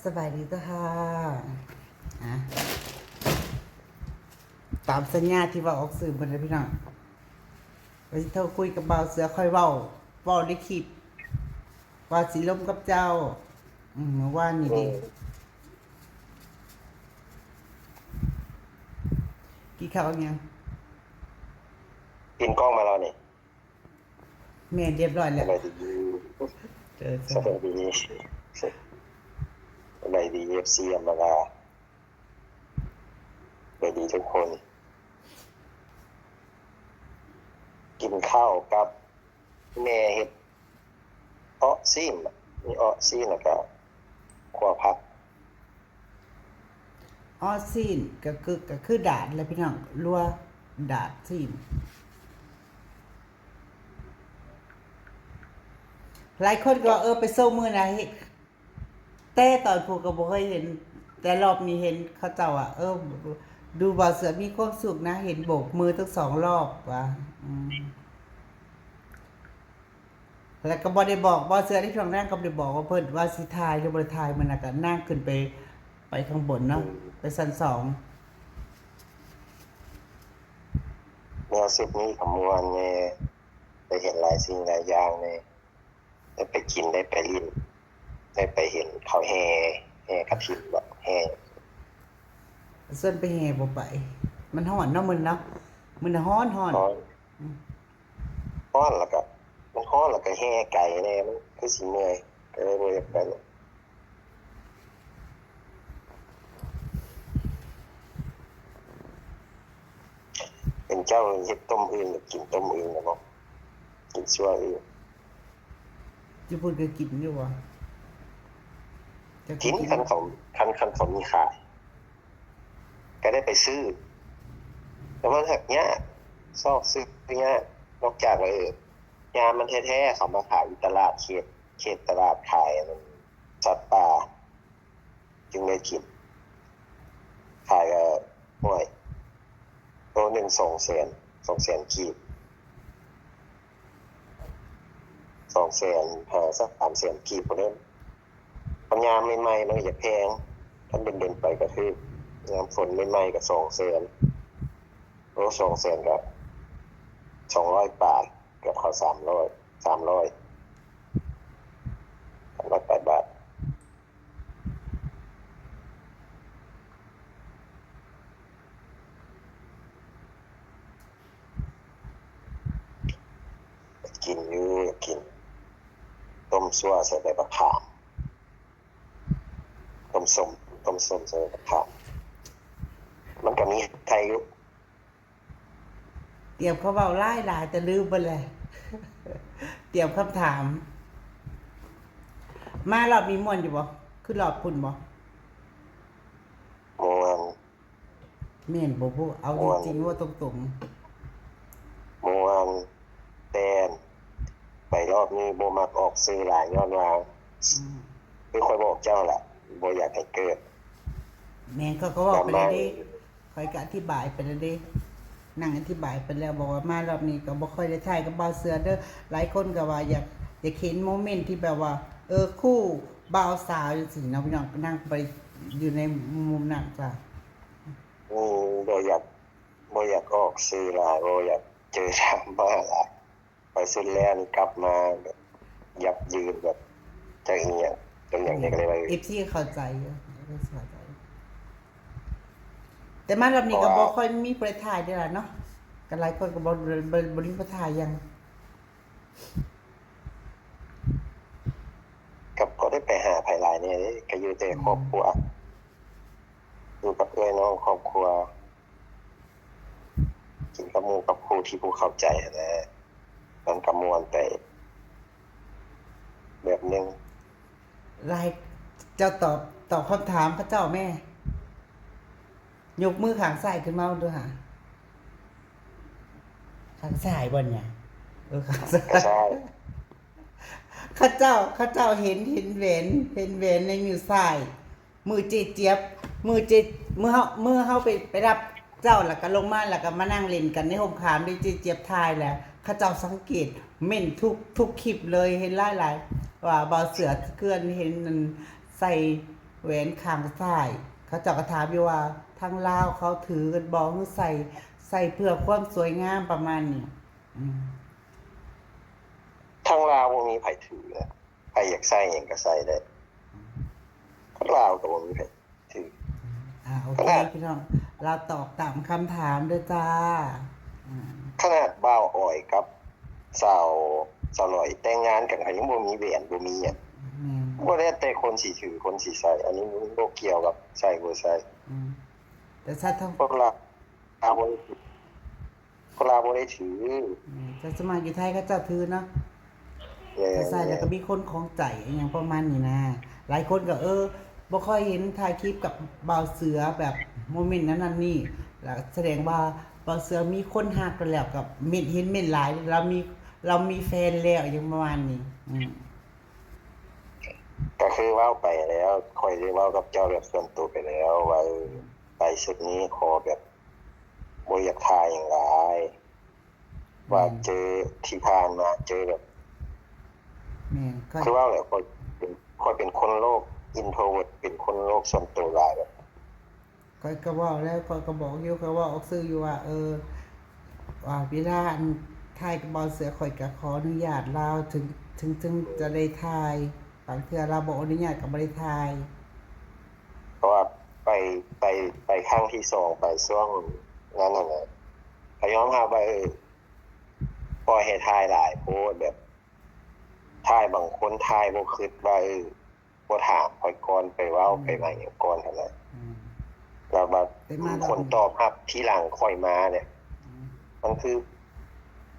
ສະບາຍດີເຈົ້າຄ່ະ ອາ ຕາມສັນຍາທີ່ເວົ້າອອກສື່ໝົດແລ້ວພີ່ນ້ອງ ວ່າຊິໂທຄຸຍກັບບ່າວເສືອ ຄ່ອຍເວົ້າ ເວົ້າໃນຄລິບ ວ່າຊິລົມກັບເຈົ້າ ອືມ ມື້ວານນີ້ເດ້ ກິນເຂົ້າຫຍັງ? ກິນກ້ອງມາແລ້ວນີ້. ແມ່ນ ຮຽບຮ້ອຍແລ້ວ ສະບາຍດີ ເອີ ສະບາຍດີ ສະບາຍດີ ເອັຟຊີ ອຳມາລາ ສະບາຍດີທຸກຄົນ ກິນເຂົ້າກັບແມ່ເຮັດເອາະຊີ້ນ ມີເອາະຊີ້ນ ແລ້ວກະຂົ້ວຜັກ. ເອາະຊີ້ນກະຄື ກະຄືດາດແຫຼະພີ່ນ້ອງ ລົວກດາດຊີ້ນ ຫຼາຍຄົນກໍວ່າ ເອີ ໄປໂຊມື້ນະ ເຮັດ ແຕ່ຕອນພຸ້ນກໍບໍ່ເຄີຍເຫັນ ແຕ່ລອບນີ້ເຫັນເຂົາເຈົ້າວ່າ ເອີ ດູບ່າວເສືອມີຄວາມສຸກນະ ເຫັນໂບກມືທັງສອງລອບວ່າ ອືມ. ແລ້ວກໍບໍ່ໄດ້ບອກ ບໍ່ເຊື່ອໃນຊ່ວງນັ້ນກໍບໍ່ໄດ້ບອກວ່າເພິ່ນວ່າຊິຖ່າຍຫຼືບໍ່ໄດ້ຖ່າຍ ມື້ນັ້ນກໍນາງຂຶ້ນໄປ ໄປຂ້າງບົນເນາະ ໄປຊັ້ນສອງ ແນວຊຸດນີ້ກໍມ່ວນແດ່ ໄດ້ເຫັນຫຼາຍສິ່ງຫຼາຍຢ່າງແດ່ ໄດ້ໄປກິນ ໄດ້ໄປຫຼິ້ນ ໄດ້ໄປເຫັນເຂົາແຫ່ ແຫ່ກະຖິນບໍ ແຫ່ ຊວນໄປແຫ່ບໍ່ໄປ ມັນຮ້ອນເນາະມື້ນັ້ນເນາະ ມື້ນັ້ນຮ້ອນ ຮ້ອນ ຮ້ອນ ອືມ. ຮ້ອນແລ້ວກະ ມັນຮ້ອນແລ້ວກະແຫ່ໄກແດ່ ມັນຄືຊິເມື່ອຍ ກໍເລີຍບໍ່ຢາກໄປ. ເປັນເຈົ້າເຮັດຕົ້ມອຶ່ງ ກໍກິນຕົ້ມອຶ່ງແລ້ວເນາະ ກິນຊົ່ວອຶ່ງ. ຢູ່ພຸ້ນກໍກິນຢູ່ບໍ່? ກິນ ຄັນເຂົາ ຄັນ ຄັນເຂົາມີຂາຍ ກໍໄດ້ໄປຊື້ ແຕ່ມັນຫາກຍາກ ຊອກຊື້ຍາກ ນອກຈາກວ່າ ເອີ ຍາມມັນແທ້ໆ ເຂົາມາຂາຍຢູ່ຕະຫຼາດເຂດ ເຂດຕະຫຼາດຂາຍອັນນັ້ນ ສັດປ່າ ຈຶ່ງໄດ້ກິນ ຂາຍກໍ ຫ້ວຍ ໂລໜຶ່ງສອງແສນ ສອງແສນກີບ ສອງແສນຫ້າ ສາມແສນກີບພຸ້ນເດ້. ຄັນຍາມໃໝ່ໆ ມັນກໍຈະແພງ ຄັນດົນໆ ໄປກໍຖືກ ຍາມຝົນໃໝ່ໆ ກໍສອງແສນ ໂລສອງແສນກໍສອງຮ້ອຍປາຍ ເກືອບເຂົ້າສາມຮ້ອຍ ສາມຮ້ອຍ ສາມຮ້ອຍປາຍບາດ. ກິນຢູ່ ກິນ ຕົ້ມຊົ່ວໃສ່ໃບບັກຂາມ ຕົ້ມສົ້ມ ຕົ້ມສົ້ມໃສ່ໃບບັກຂາມ ມັນກໍມີໄທຢູ່. ຕຽມຄຳເວົ້າຫຼາຍໆ ແຕ່ລືມເບິດແລ້ວ ຕຽມຄຳຖາມ ມາລອບນີ້ມ່ວນຢູ່ບໍ່? ຄືລອບພຸ້ນບໍ່? ມ່ວນ. ແມ່ນບໍ່ບຸ? ເອົາຈິງໆ ເວົ້າຕົງໆ. ມ່ວນ ແຕ່ໄປລອບນີ້ບໍ່ມັກອອກສື່ຫຼາຍ ຍ້ອນວ່າ ອືມ ຄືຂ້ອຍບອກເຈົ້າລະ ບໍ່ຢາກໃຫ້ເກີດ. ແມ່ນ ຂ້ອຍກໍເວົ້າໄປແລ້ວເດ້ ຂ້ອຍກໍອະທິບາຍໄປແລ້ວເດ້ ນັ່ງອະທິບາຍໄປແລ້ວ ບອກວ່າມາລອບນີ້ກໍບໍ່ຄ່ອຍໄດ້ຖ່າຍກັບບ່າວເສືອເດີ ຫຼາຍຄົນກໍວ່າຢາກ ຢາກເຫັນໂມເມັນທີ່ແບບວ່າ ເອີ ຄູ່ບ່າວສາວຈັ່ງຊີ້ເນາະ ພີ່ນ້ອງ ນັ່ງໄປຢູ່ໃນມຸມນັ້ນຈ້າ. ອືມ ບໍ່ຢາກ ບໍ່ຢາກອອກສື່ຫຼາຍ ບໍ່ຢາກເຈີດຣາມາຫຼາຍ. ໄປສຸດແລ້ວນີ້ກັບມາແບບຢັບເຢິນ ແບບຈັກອີ່ຫຍັງ ເປັນຫຍັງນີ້ກໍເລີຍວ່າ ເອັຟຊີ ເຂົ້າໃຈຢູ່ ເຂົ້າໃຈ. ແຕ່ມາລອບນີ້ກໍບໍ່ຄ່ອຍມີຜູ້ໃດຖ່າຍເດ້ລະເນາະ ກໍຫຼາຍຄົນກໍບໍ່ ບໍ່ ບໍ່ມີຜູ້ຖ່າຍຫຍັງ. ກໍບໍ່ໄດ້ໄປຫາໃຜຫຼາຍແດ່ເດ້ ກໍຢູ່ແຕ່ຄອບຄົວ ອືມ ຢູ່ກັບເອື້ອຍນ້ອງຄອບຄົວ. ກິນກັບໝູ່ກັບຄູ່ທີ່ຜູ້ເຂົ້າໃຈຫັ້ນແຫຼະ ມັນກໍມ່ວນໄປແບບໜຶ່ງ. ລາຍ ເຈົ້າຕອບ ຕອບຄຳຖາມເຂົາເຈົ້າແມ້ ຍົກມືຂ້າງຊ້າຍຂຶ້ນມາເບິ່ງດູຫາ ຂ້າງຊ້າຍບໍ່ນີ້? ເອີ ຂ້າງຊ້າຍ ເຂົາເຈົ້າ ເຂົາເຈົ້າເຫັນ ເຫັນແຫວນ ເຫັນແຫວນໃນນິ້ວຊ້າຍ. ມື້ເຈຈຽບ ມື້ເຈ ມື້ເຮົາ ມື້ເຮົາໄປ ໄປຮັບເຈົ້າ ແລ້ວກໍລົງມາ ແລ້ວກໍມານັ່ງຫຼິ້ນກັນໃນຮົ່ມຂາມເດ້ ເຈຈຽບຖ່າຍແຫຼະ ເຂົາເຈົ້າສັງເກດເມັ້ນທຸກ ທຸກຄລິບເລີຍ ເຫັນຫຼາຍໆ ວ່າບ່າວເສືອເຄືອນເຫັນອັນໃສ່ ແຫວນຂ້າງຊ້າຍ ເຂົາເຈົ້າກໍຖາມຢູ່ວ່າທາງລາວເຂົາຖືກັນບໍ່ ຫຼືໃສ່ ໃສ່ເພື່ອຄວາມສວຍງາມປະມານນີ້. ອືມ ທາງລາວບໍ່ມີໃຜຖືນະ ໃຜຢາກໃສ່ຫຍັງກໍໃສ່ໄດ້ ອືມ ທາງລາວກໍບໍ່ມີໃຜຖື. ອ່າ ໂອເຄ ຂະໜາດ ພີ່ນ້ອງ ລາວຕອບຕາມຄຳຖາມເດີ້ຈ້າ. ອືມ ຂະໜາດບ່າວອອຍກັບສາວ ສາວຫຼອຍແຕ່ງງານກັນ ເຂົາຍັງບໍ່ມີແຫວນ ບໍ່ມີຫຍັງ. ແມ່ນ ບໍ່ແລ້ວແຕ່ຄົນຊິຖື ຄົນຊິໃສ່ ອັນນີ້ມັນບໍ່ກ່ຽວກັບໃສ່ບໍ່ໃສ່. ອືມ ແຕ່ຊາດທາງ ພວກລາວ ລາວບໍ່ໄດ້ຖື ພວກລາວບໍ່ໄດ້ຖື. ແມ່ນ ແຕ່ສ່ວນມາກຢູ່ໄທເຂົາເຈົ້າຖືເນາະ. ແມ່ນ ຖ້າໃສ່ແລ້ວກໍມີຄົນຂອງໃຈ ອີ່ຫຍັງປະມານນີ້ນະ. ຫຼາຍຄົນກໍ ເອີ ບໍ່ຄ່ອຍເຫັນຖ່າຍຄລິບກັບບ່າວເສືອ ແບບໂມເມັນນັ້ນນັ້ນນີ້ ລະສະແດງວ່າບ່າວເສືອມີຄົນຮັກໄປແລ້ວ ກໍເມັນ ເຫັນເມັນຫຼາຍ ລາວມີ ລາວມີແຟນແລ້ວ ອີ່ຫຍັງປະມານນີ້. ອືມ ກໍຄືເວົ້າໄປແລ້ວ ຂ້ອຍໄດ້ເວົ້າກັບເຈົ້າແບບສ່ວນໂຕໄປແລ້ວວ່າ ເອີ ໄປຊຸດນີ້ຂໍແບບບໍ່ຢາກຖ່າຍຫຍັງຫຼາຍ ວ່າ ອືມ ເຈີທີ່ຜ່ານມາເຈີແບບ ແມ່ນ ຂ້ອຍ ຄືເວົ້າແຫຼະ ຂ້ອຍເປັນ ຂ້ອຍເປັນຄົນໂລກ introvert ເປັນຄົນໂລກສ່ວນໂຕຫຼາຍແບບ ຂ້ອຍກໍເວົ້າແລ້ວ ຂ້ອຍກໍບອກຢູ່ ຂ້ອຍເວົ້າອອກສື່ຢູ່ວ່າ ເອີ ວ່າເວລາ ອັນ ຖ່າຍກັບບ່າວເສືອ ຂ້ອຍກໍຂໍອະນຸຍາດລາວ ເຖິງ ເຖິງ ເຖິງຈະໄດ້ຖ່າຍ ບາງເທື່ອລາວບໍ່ອະນຸຍາດກໍບໍ່ໄດ້ຖ່າຍ. ເພາະວ່າໄປ ໄປ ໄປຄັ້ງທີສອງ ໄປຊ່ວງນັ້ນຫັ້ນນະ ກໍຍອມຮັບວ່າ ເອີ ປ່ອຍໃຫ້ຖ່າຍຫຼາຍໂພດ ແບບ ຖ່າຍ ບາງຄົນຖ່າຍບໍ່ຄິດວ່າ ເອີ ບໍ່ຖາມຂ້ອຍກ່ອນ ໄປເວົ້າ ອືມ ໄປວ່າຫຍັງກ່ອນຫັ້ນນະ. ອືມ ແລ້ວບາດ ແຕ່ມາ ຜົນຕອບຮັບທີຫຼັງຂ້ອຍມາເນຍ ອືມ ມັນຄື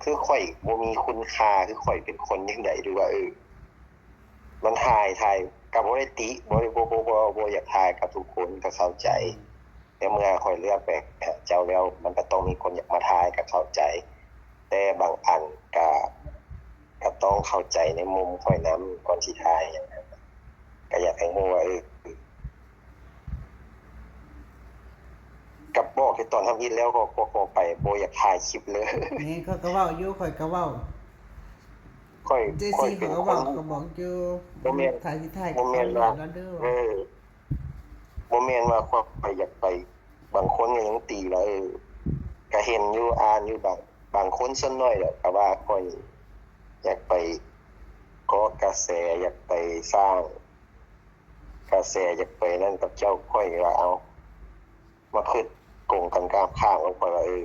ຄືຂ້ອຍບໍ່ມີຄຸນຄ່າ ຄືຂ້ອຍເປັນຄົນຈັ່ງໃດ ຫຼືວ່າ ເອີ ມັນຖ່າຍ ຖ່າຍກໍບໍ່ໄດ້ຕິ ບໍ່ໄດ້ ບໍ່ ບໍ່ ບໍ່ ບໍ່ຢາກຖ່າຍກັບທຸກຄົນ ກໍເຂົ້າໃຈ. ອືມ ໃນເມື່ອຂ້ອຍເລືອກໄປຫາເຈົ້າແລ້ວ ມັນກໍຕ້ອງມີຄົນຢາກມາຖ່າຍ ກໍເຂົ້າໃຈ ແຕ່ບາງອັນກໍ ກໍຕ້ອງເຂົ້າໃຈໃນມຸມຂ້ອຍນຳ ກ່ອນຊິຖ່າຍຫຍັງ ກໍຢາກໃຫ້ຮູ້ວ່າ ເອີ ກໍບອກແຕ່ຕອນທຳອິດແລ້ວ ກໍ ກໍ ກໍໄປບໍ່ຢາກຖ່າຍຄລິບເລີຍ. ແມ່ນ ຂ້ອຍກໍເວົ້າຢູ່ ຂ້ອຍກໍເວົ້າ ຂ້ອຍ ເຈຊີ ຂ້ອຍເປັນ ຂ້ອຍກໍເວົ້າ ຄົນ ກໍບອກຢູ່ ບໍ່ແມ່ນ ຖ້າຊິຖ່າຍ ບໍ່ແມ່ນວ່າ ເອີ ບໍ່ແມ່ນວ່າຂ້ອຍຢາກໄປ ບາງຄົນກໍຍັງຕີວ່າ ເອີ ກໍເຫັນຢູ່ ອ່ານຢູ່ ບາງ ບາງຄົນສ່ວນໜ້ອຍແຫຼະ ກໍວ່າຂ້ອຍຢາກໄປເກາະກະແສ ຢາກໄປສ້າງກະແສ ຢາກໄປນັ້ນກັບເຈົ້າ. ຂ້ອຍວ່າ ເອົ້າ ມາຄິດກົງກັນກັບຂ້າງກັບຂ້ອຍວ່າ ເອີ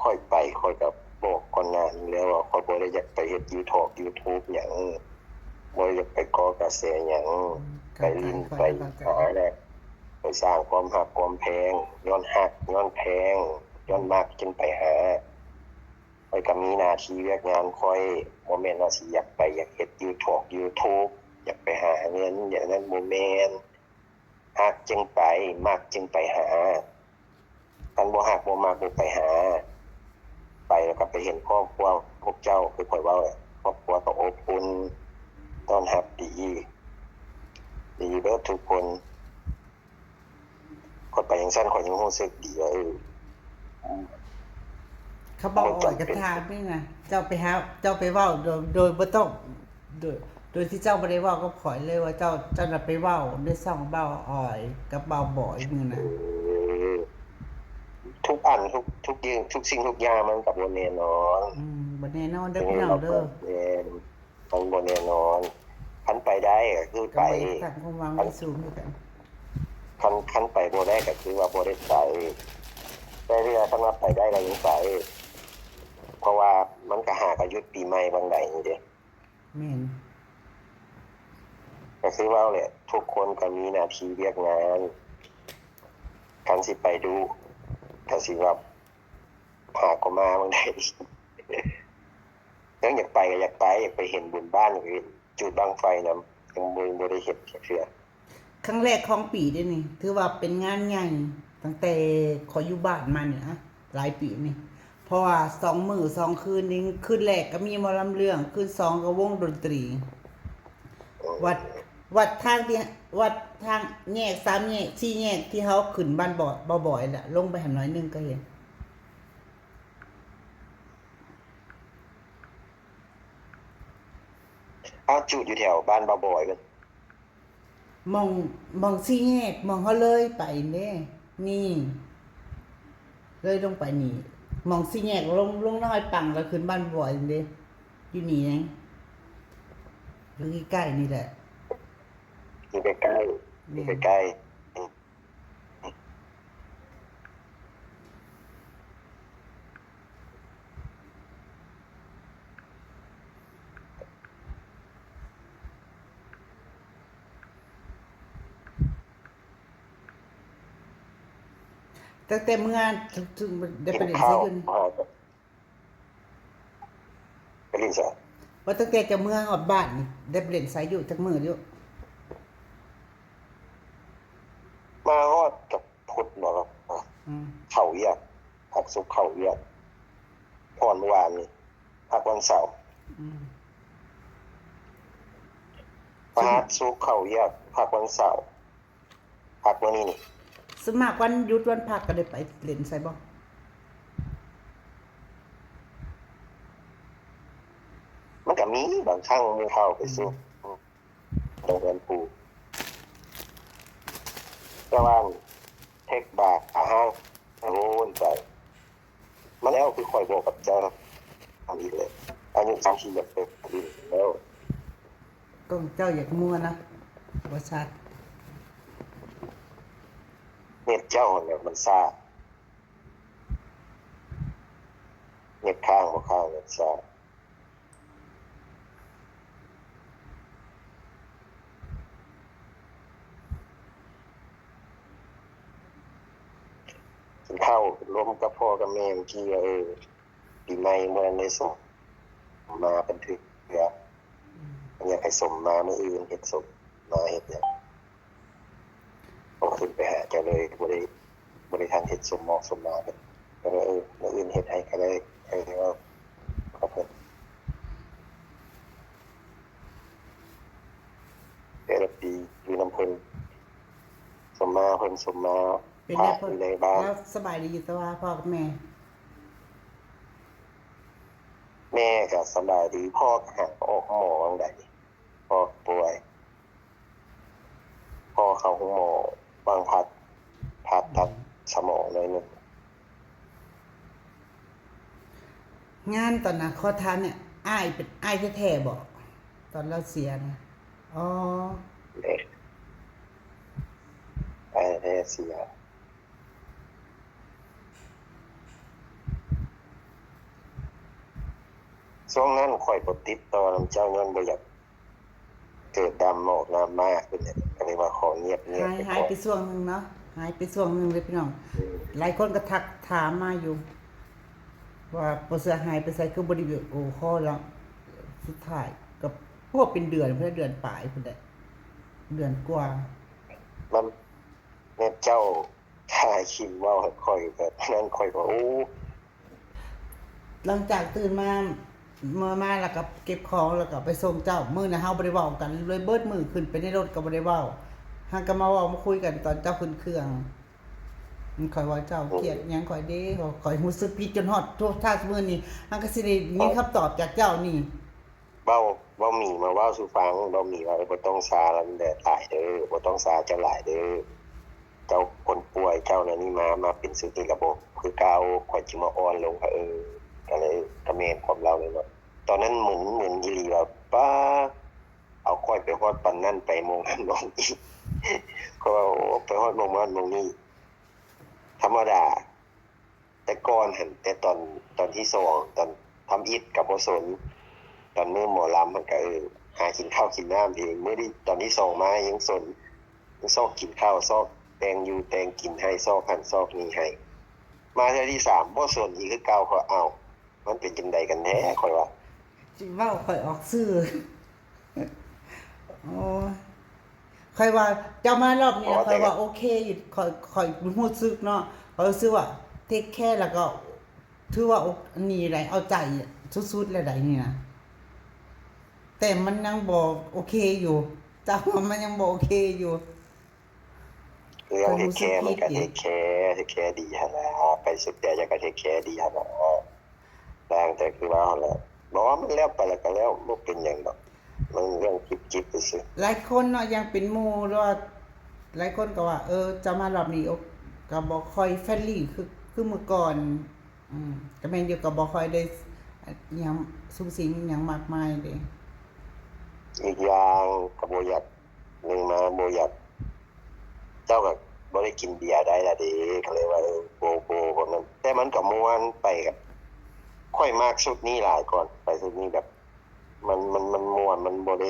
ຂ້ອຍໄປ ຂ້ອຍກໍບອກກ່ອນໜ້ານີ້ແລ້ວວ່າ ຂ້ອຍບໍ່ໄດ້ຢາກໄປເຮັດຢູທອກຢູທູບຫຍັງ ບໍ່ໄດ້ຢາກໄປກໍ່ກະແສຫຍັງ ອືມ ໄປຫຼິ້ນ ເຂົ້າໃຈ ໄປ ເຂົ້າໃຈ ຫາແຫຼະ ໄປສ້າງຄວາມຮັກຄວາມແພງ ຍ້ອນຮັກຍ້ອນແພງ ຍ້ອນມັກຈຶ່ງໄປຫາ. ຂ້ອຍກໍມີໜ້າທີ່ວຽກງານຂ້ອຍ ບໍ່ແມ່ນວ່າຊິຢາກໄປ ຢາກເຮັດຢູທອກຢູທູບ ຢາກໄປຫາເງິນ ຢ່າງນັ້ນ ບໍ່ແມ່ນ. ຮັກຈຶ່ງໄປ ມັກຈຶ່ງໄປຫາ. ຄັນບໍ່ຮັກບໍ່ມັກບໍ່ໄປຫາ. ໄປແລ້ວກໍໄປເຫັນຄອບຄົວພວກເຈົ້າ ຄືຂ້ອຍເວົ້າແຫຼະ ຄອບຄົວກໍອົບອຸ່ນ ຕ້ອນຮັບດີ ດີເບິດທຸກຄົນ. ຂ້ອຍໄປຈັ່ງຊັ້ນ ຂ້ອຍຍັງຮູ້ສຶກດີວ່າ ເອີ ເຂົາບອກ ບໍ່ຈຳເປັນ ອອຍກະຖານີ້ນະ ເຈົ້າໄປຫາ ເຈົ້າໄປເວົ້າໂດຍ ໂດຍບໍ່ຕ້ອງ ໂດຍ ໂດຍທີ່ເຈົ້າບໍ່ໄດ້ເວົ້າກັບຂ້ອຍເລີຍວ່າເຈົ້າ ເຈົ້ານະໄປເວົ້າໃນຊ່ອງບ່າວອອຍກັບບ່າວບອຍມື້ນັ້ນ. ເອີ ທຸກອັນ ທຸກ ທຸກຢ່າງ ທຸກສິ່ງທຸກຢ່າງມັນກໍບໍ່ແນ່ນອນ. ອືມ ບໍ່ແນ່ນອນເດີພີ່ນ້ອງເດີ. ແມ່ນ ມັນບໍ່ແນ່ນອນ. ຄັນໄປໄດ້ກໍຄືໄປ ກໍບໍ່ຢາກຕັ້ງຄວາມຫວັງໄວ້ສູງຄືກັນ. ຄັນ ຄັນໄປບໍ່ໄດ້ກໍຄືວ່າບໍ່ໄດ້ໄປ. ແຕ່ເທື່ອຄັນວ່າໄປໄດ້ກໍຍັງໄປ ເພາະວ່າມັນກໍຫາກໍຢຸດປີໃໝ່ບາງໃດນີ້ເດ້. ແມ່ນ ກໍຄືເວົ້າແຫຼະ ທຸກຄົນກໍມີໜ້າທີ່ວຽກງານ. ຄັນຊິໄປດຸ ກໍຊິວ່າຫາກໍມາບາງໃດ. ເລື່ອງຢາກໄປກໍຢາກໄປ ຢາກໄປເຫັນບຸນບ້ານ ຢາກໄປເຫັນຈູດບັ້ງໄຟນຳ ຍັງບໍ່ ບໍ່ໄດ້ເຮັດຈັກເທື່ອ. ຄັ້ງແລກຂອງປີເດ້ນີ້ ຖືວ່າເປັນງານໃຫຍ່ຕັ້ງແຕ່ຂ້ອຍຢູ່ບ້ານມານີ້ນະ ຫຼາຍປີນີ້ ເພາະວ່າສອງມື້ສອງຄືນນີ້ ຄືນແລກກໍມີໝໍລຳເລື່ອງ ຄືນສອງກໍວົງດົນຕີ. ວັດ ວັດທາງທີ່ ວັດທາງແຍກສາມແຍກ ສີ່ແຍກທີ່ເຮົາຂຶ້ນບ້ານບໍ່ ບໍ່ບ່ອຍລະ ລົງໄປຫັ້ນໜ້ອຍໜຶ່ງກໍເຫັນ. ອ້າວ ຈູດຢູ່ແຖວບ້ານບ່າວບອຍເພິ່ນ. ໝ່ອງ ໝ່ອງສີ່ແຍກ ໝ່ອງເຮົາເລີຍໄປເດ້ ນີ້ ເລີຍລົງໄປນີ້ ໝ່ອງສີ່ແຍກ ລົງ ລົງນະຫ້ອຍປັງ ແລ້ວຂຶ້ນບ້ານບວຍເດ້ ຢູ່ນີ້ເອງ ຢູ່ໃກ້ໆນີ້ແຫຼະ ຢູ່ໃກ້ໆ ຢູ່ໃກ້ໆ. ຕັ້ງແຕ່ເມື່ອ ໄດ້ໄປຫຼິ້ນໃສຢູ່ນີ້? ໄປຫຼິ້ນໃສ? ວ່າຕັ້ງແຕ່ເຈົ້າເມືອຮອດບ້ານນີ້ ໄດ້ໄປຫຼິ້ນໃສຢູ່ຈັກມື້ຢູ່? ມາຮອດກັບພຸດເນາະ ອືມ ເຂົ້າວຽກ ພັກສຸກເຂົ້າວຽກ ຜ່ອນມື້ວານນີ້ ພັກວັນເສົາ ອືມ ພະຫັດສຸກເຂົ້າວຽກ ພັກວັນເສົາ ພັກມື້ນີ້ນີ້. ສ່ວນມາກວັນຢຸດວັນພັກກໍໄດ້ໄປຫຼິ້ນໃສບໍ່? ມັນກໍມີບາງຄັ້ງໝູ່ເຂົ້າໄປສຸກ ອືມ ໂຮງແຮມປູ ແຕ່ວ່າເທັກບາກອາຫານໂອນໄປ ມາແລ້ວ ຄືຂ້ອຍບອກກັບເຈົ້ານະ ທຳອີກແລ້ວ ອາຍຸສາມສິບແລ້ວ ເປັນອີກແລ້ວ ກໍເຈົ້າຢາກມົວນະ ບໍ່ຊັດ ເນັດເຈົ້າຫັ້ນແຫຼະມັນຊ້າ ເນັດຄ້າງບໍ່ຄ້າງ ເນັດຊ້າ. ກິນເຂົ້າລົມກັບພໍ່ກັບແມ່ມື້ກີ້ ເອີ ປີໃໝ່ບໍ່ທັນໄດ້ສົມມາເພິ່ນເທື່ອ ອືມ ເພິ່ນຢາກໃຫ້ສົມມາມື້ອື່ນ ເຮັດສົມມາເຮັດຫຍັງ ບໍ່ຂຶ້ນໄປຫາເຈົ້າເລີຍ ບໍ່ໄດ້ ບໍ່ໄດ້ທັນເຮັດສົມໝອກສົມມາເພິ່ນ ກໍເລີຍ ເອີ ມື້ອື່ນເຮັດໃຫ້ກໍໄດ້ ເອີ ເວົ້າກັບເພິ່ນ ແຕ່ລະປີຢູ່ນຳເພິ່ນ ສົມມາເພິ່ນ ສົມມາ ເປັນໃດ ພະຢູ່ໃນບ້ານ ລາວສະບາຍດີຢູ່ ແຕ່ວ່າພໍ່ກັບແມ່? ແມ່ກໍສະບາຍດີ ພໍ່ກໍຫາກໍອອກໂຮງໝໍວັງໃດ ພໍ່ປ່ວຍ ພໍ່ເຂົ້າໂຮງໝໍວັງພັດ ຜ່າຕັດສະໝອງໜ້ອຍໜຶ່ງ. ງານຕອນນັ້ນ ຂໍຖາມແດ່ ອ້າຍເປັນອ້າຍແທ້ໆບໍ່ ຕອນລາວເສຍນະ? ອໍ ແມ່ນ ອ້າຍແທ້ເສຍ. ຊ່ວງນັ້ນຂ້ອຍບໍ່ຕິດຕໍ່ນຳເຈົ້າ ຍ້ອນບໍ່ຢາກເກີດດຣາມາ ດຣາມາຂຶ້ນ ກໍເລີຍວ່າຂໍງຽບໆ ຫາຍ ໄປ ຫາຍໄປຊ່ວງໜຶ່ງເນາະ ຫາຍໄປຊ່ວງໜຶ່ງເລີຍພີ່ນ້ອງ. ອືມ ຫຼາຍຄົນກໍທັກຖາມມາຢູ່ວ່າ ບໍ່ເຊື່ອຫາຍໄປໃສ ຄືບໍ່ໄດ້ວິດີໂອຄໍລະ? ສຸດທ້າຍກໍ ໂອ້ ເປັນເດືອນພຸ້ນແຫຼະ ເດືອນປາຍພຸ້ນແຫຼະ ເດືອນກວ່າ ມັນ ແມ່ນເຈົ້າ ຖ້າຄິມເວົ້າໃຫ້ຂ້ອຍ ແບບນັ້ນຂ້ອຍກໍ ໂອ້ ຫຼັງຈາກຕື່ນມາ ເມືອມາແລ້ວກໍເກັບຂອງ ແລ້ວກໍໄປສົ່ງເຈົ້າ. ມື້ນັ້ນເຮົາບໍ່ໄດ້ເວົ້າກັນເລີຍ ເບິດມື້ ຂຶ້ນໄປໃນລົດກໍບໍ່ໄດ້ເວົ້າ ຫາກໍມາເວົ້າມາຄຸຍກັນຕອນເຈົ້າຂຶ້ນເຄື່ອງ. ຂ້ອຍວ່າເຈົ້າຄຽດຫຍັງຂ້ອຍເດ້ ຂ້ອຍຮູ້ສຶກຜິດຈົນຮອດທຸກທ້າຍມື້ນີ້ ຫາກໍຊິໄດ້ຍິນຄຳຕອບຈາກເຈົ້ານີ້. ເວົ້າ ເວົ້າໝີມາເວົ້າສູ່ຟັງ ເວົ້າໝີວ່າ ເອີ ບໍ່ຕ້ອງຊາລະແດດຫຼາຍເດີ ບໍ່ຕ້ອງຊາເຈົ້າຫຼາຍເດີ ເຈົ້າຄົນປ່ວຍເຈົ້າແນວນີ້ມາ ມາເປັນຊຸດນີ້ລະບໍ່ຄືເກົ່າ ຂ້ອຍຈຶ່ງມາອ່ອນລົງວ່າ ເອີ ກໍເລີຍ ກໍແມ່ນຄວາມລາວນີ້ເນາະ. ຕອນນັ້ນມຶນ ມຶນອີ່ຫຼີວ່າ ປ້າ ເອົາຂ້ອຍໄປຮອດປານນັ້ນ ໄປໂມງນັ້ນໂມງນີ້ ຂ້ອຍວ່າ ໂອ້ ໄປຮອດໂມງນັ້ນໂມງນີ້ ທຳມະດາ. ແຕ່ກ່ອນຫັ້ນ ແຕ່ຕອນ ຕອນທີສອງ ຕອນທຳອິດກໍບໍ່ສົນ ຕອນມື້ໝໍລຳຫັ້ນກໍ ເອີ ຫາກິນເຂົ້າກິນນ້ຳເອງ. ມື້ນີ້ຕອນທີສອງມາຍັງສົນ ຍັງຊອກກິນເຂົ້າ ຊອກແຕ່ງຢູ່ແຕ່ງກິນໃຫ້ ຊອກຫັ້ນຊອກນີ້ໃຫ້. ມາເທື່ອທີສາມບໍ່ສົນອີກຄືເກົ່າ. ຂ້ອຍ ເອົ້າ ມັນເປັນຈັ່ງໃດກັນແທ້ ຂ້ອຍວ່າ ຊິເວົ້າຂ້ອຍອອກຊື່. ໂອ້ຍ ຂ້ອຍວ່າເຈົ້າມາລອບນີ້ ຂ້ອຍວ່າໂອເຄຢູ່ ຂ້ອຍ ຂ້ອຍຮູ້ສຶກເນາະ ຂ້ອຍຮູ້ສຶກວ່າເທກແຄ ແລ້ວກໍຖືວ່າ ໂອ ອັນນີ້ໄດ໋ ເອົາໃຈສຸດໆ ແລ້ວໄດ໋ນີ້ນະ ແຕ່ມັນຍັງບໍ່ໂອເຄຢູ່ ເຈົ້າວ່າມັນຍັງບໍ່ໂອເຄຢູ່. ເລື່ອງເທກແຄມັນກໍເທກແຄ ເທກແຄດີຫັ້ນລະ ໄປສຸດແຕ່ຫຍັງກໍເທກແຄດີຫັ້ນລະ. ຕ່າງແຕ່ຄືວ່າຫັ້ນແຫຼະ ບໍ່ວ່າມັນແລ້ວໄປແລ້ວກໍແລ້ວ ບໍ່ເປັນຫຍັງດອກ. ມັນເລື່ອງຈິບໆຊື່ໆ. ຫຼາຍຄົນເນາະ ຢ່າງເປັນໝູ່ ຫຼືວ່າຫຼາຍຄົນກໍວ່າ ເອີ ເຈົ້າມາລອບນີ້ ໂອ ກໍບໍ່ຄ່ອຍເຟຣນລີຄື ຄືມື້ກ່ອນ. ອືມ ກໍແມ່ນຢູ່ ກໍບໍ່ຄ່ອຍໄດ້ ອາ ຫຍັງສຸງສິງຫຍັງມາກມາຍເດ້. ອີກຢ່າງກໍບໍ່ຢາກ ໜຶ່ງມາບໍ່ຢາກ ເຈົ້າກໍບໍ່ໄດ້ກິນເບຍໄດ້ລະເດ້ ກໍເລີຍວ່າ ເອີ ບໍ່ ບໍ່ ບໍ່ນັ້ນ ແຕ່ມັນກໍມ່ວນໄປກັບ ຂ້ອຍມັກຊຸດນີ້ຫຼາຍກ່ອນ ໄປຊຸດນີ້ແບບ ມັນ ມັນ ມັນມ່ວນ ມັນບໍ່ໄດ້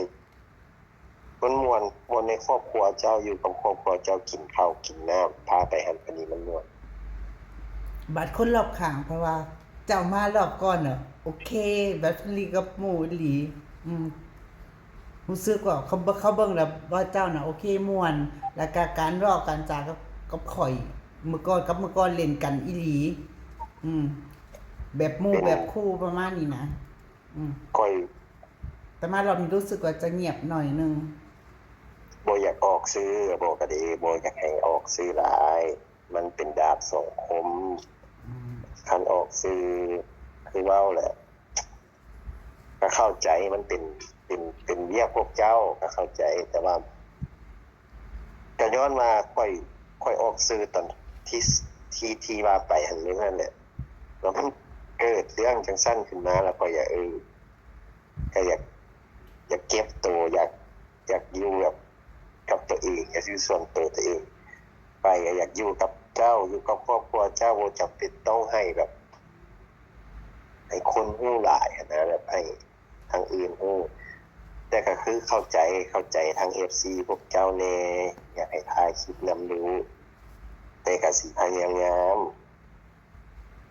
ມັນມ່ວນ ມ່ວນໃນຄອບຄົວເຈົ້າ ຢູ່ກັບຄອບຄົວເຈົ້າ ກິນເຂົ້າກິນນ້ຳ ພາໄປຫັ້ນໄປນີ້ ມັນມ່ວນ. ບາດຄົນລອບຂ້າງ ເພາະວ່າເຈົ້າມາລອບກ່ອນນະ ໂອເຄ ແບບເຟຣນລີກັບໝູ່ອີ່ຫຼີ ອືມ ຮູ້ສຶກວ່າເຂົາ ເຂົາເບິ່ງແລ້ວວ່າເຈົ້ານະໂອເຄ ມ່ວນ ແລ້ວກະການເວົ້າການຈາກັບ ກັບຂ້ອຍ ມື້ກ່ອນກັບມື້ກ່ອນຫຼິ້ນກັນອີ່ຫຼີ ອືມ ແບບໝູ່ແບບຄູ່ປະມານນີ້ນະ ອືມ ຂ້ອຍ ແຕ່ມາລອບນີ້ຮູ້ສຶກວ່າຈະງຽບໜ້ອຍໜຶ່ງ. ບໍ່ຢາກອອກຊື່ ບອກກະດີ ບໍ່ຢາກໃຫ້ອອກຊື່ຫຼາຍ ມັນເປັນດາບສອງຄົມ ອືມ ຄັນອອກຊື່ ຄືເວົ້າແຫຼະ ກໍເຂົ້າໃຈ ມັນເປັນ ເປັນ ເປັນວຽກພວກເຈົ້າ ກໍເຂົ້າໃຈ ແຕ່ວ່າ ກໍຍ້ອນວ່າຂ້ອຍ ຂ້ອຍອອກສື່ຕອນທີ່ ທີ່ ທີ່ວ່າໄປຫັ້ນ ມື້ນັ້ນແຫຼະ ແລ້ວມັນເກີດເລື່ອງຈັ່ງຊັ້ນຂຶ້ນມາ ແລ້ວຂ້ອຍຢາກ ເອີ ກໍຢາກ ຢາກເກັບໂຕ ຢາກ ຢາກຢູ່ແບບກັບຕົວເອງ ຢາກຢູ່ສ່ວນໂຕຕົວເອງໄປ ກໍຢາກຢູ່ກັບເຈົ້າ ຢູ່ກັບຄອບຄົວເຈົ້າ ບໍ່ຈຳເປັນຕ້ອງໃຫ້ແບບ ໃຫ້ຄົນຮູ້ຫຼາຍຫັ້ນນະ ແບບໃຫ້ທາງອື່ນຮູ້ ແຕ່ກໍຄືເຂົ້າໃຈ ເຂົ້າໃຈທາງເອັຟຊີພວກເຈົ້າແດ່ ຢາກໃຫ້ຖ່າຍຄລິບນຳຢູ່ ແຕ່ກໍຊິພະຍາຍາມ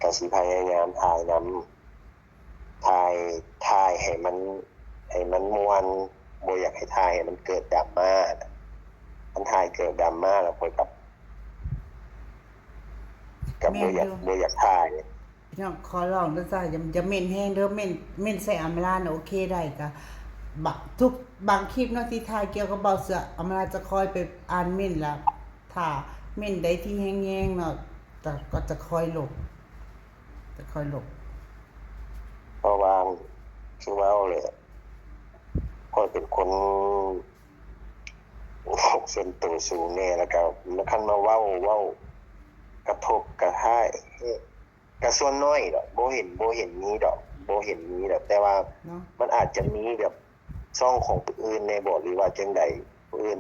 ກໍຊິພະຍາຍາມຖ່າຍນຳ ຖ່າຍ ຖ່າຍໃຫ້ມັນ ໃຫ້ມັນມ່ວນ ບໍ່ຢາກໃຫ້ຖ່າຍໃຫ້ມັນເກີດດຣາມາ ຄັນຖ່າຍເກີດດຣາມາແລ້ວຂ້ອຍກໍ ກໍບໍ່ຢາກ ບໍ່ຢາກຖ່າຍ. ພີ່ນ້ອງຂໍຮ້ອງເດີຈ້າ ຢ່າ ຢ່າເມັ້ນແຮງເດີ ເມັ້ນ ເມັ້ນໃສ່ອຳມາລານະ ໂອເຄໄດ້ກະ ບາງ ທຸກ ບາງຄລິບເນາະທີ່ຖ່າຍກ່ຽວກັບເບົາເສືອ ອຳມາລາຈະຄອຍໄປອ່ານເມັ້ນລະ ຖ້າເມັ້ນໃດທີ່ແຮງໆເນາະ ກະ ກໍຈະຄອຍລົບ ຈະຄອຍລົບ. ເພາະວ່າຄືເວົ້າແຫຼະ ຂ້ອຍເປັນຄົນ ໂລກສ່ວນໂຕສູງແດ່ ແລ້ວກະຄັນມາເວົ້າ ເວົ້າກະທົບກະຮ້າຍ ກະສ່ວນນ້ອຍດອກ ບໍ່ເຫັນ ບໍ່ເຫັນມີດອກ ບໍ່ເຫັນມີດອກ ແຕ່ວ່າມັນອາດຈະມີແບບຊ່ອງຂອງຜູ້ອື່ນແດ່ບໍ ຫຼືວ່າຈັ່ງໃດ ຜູ້ອື່ນ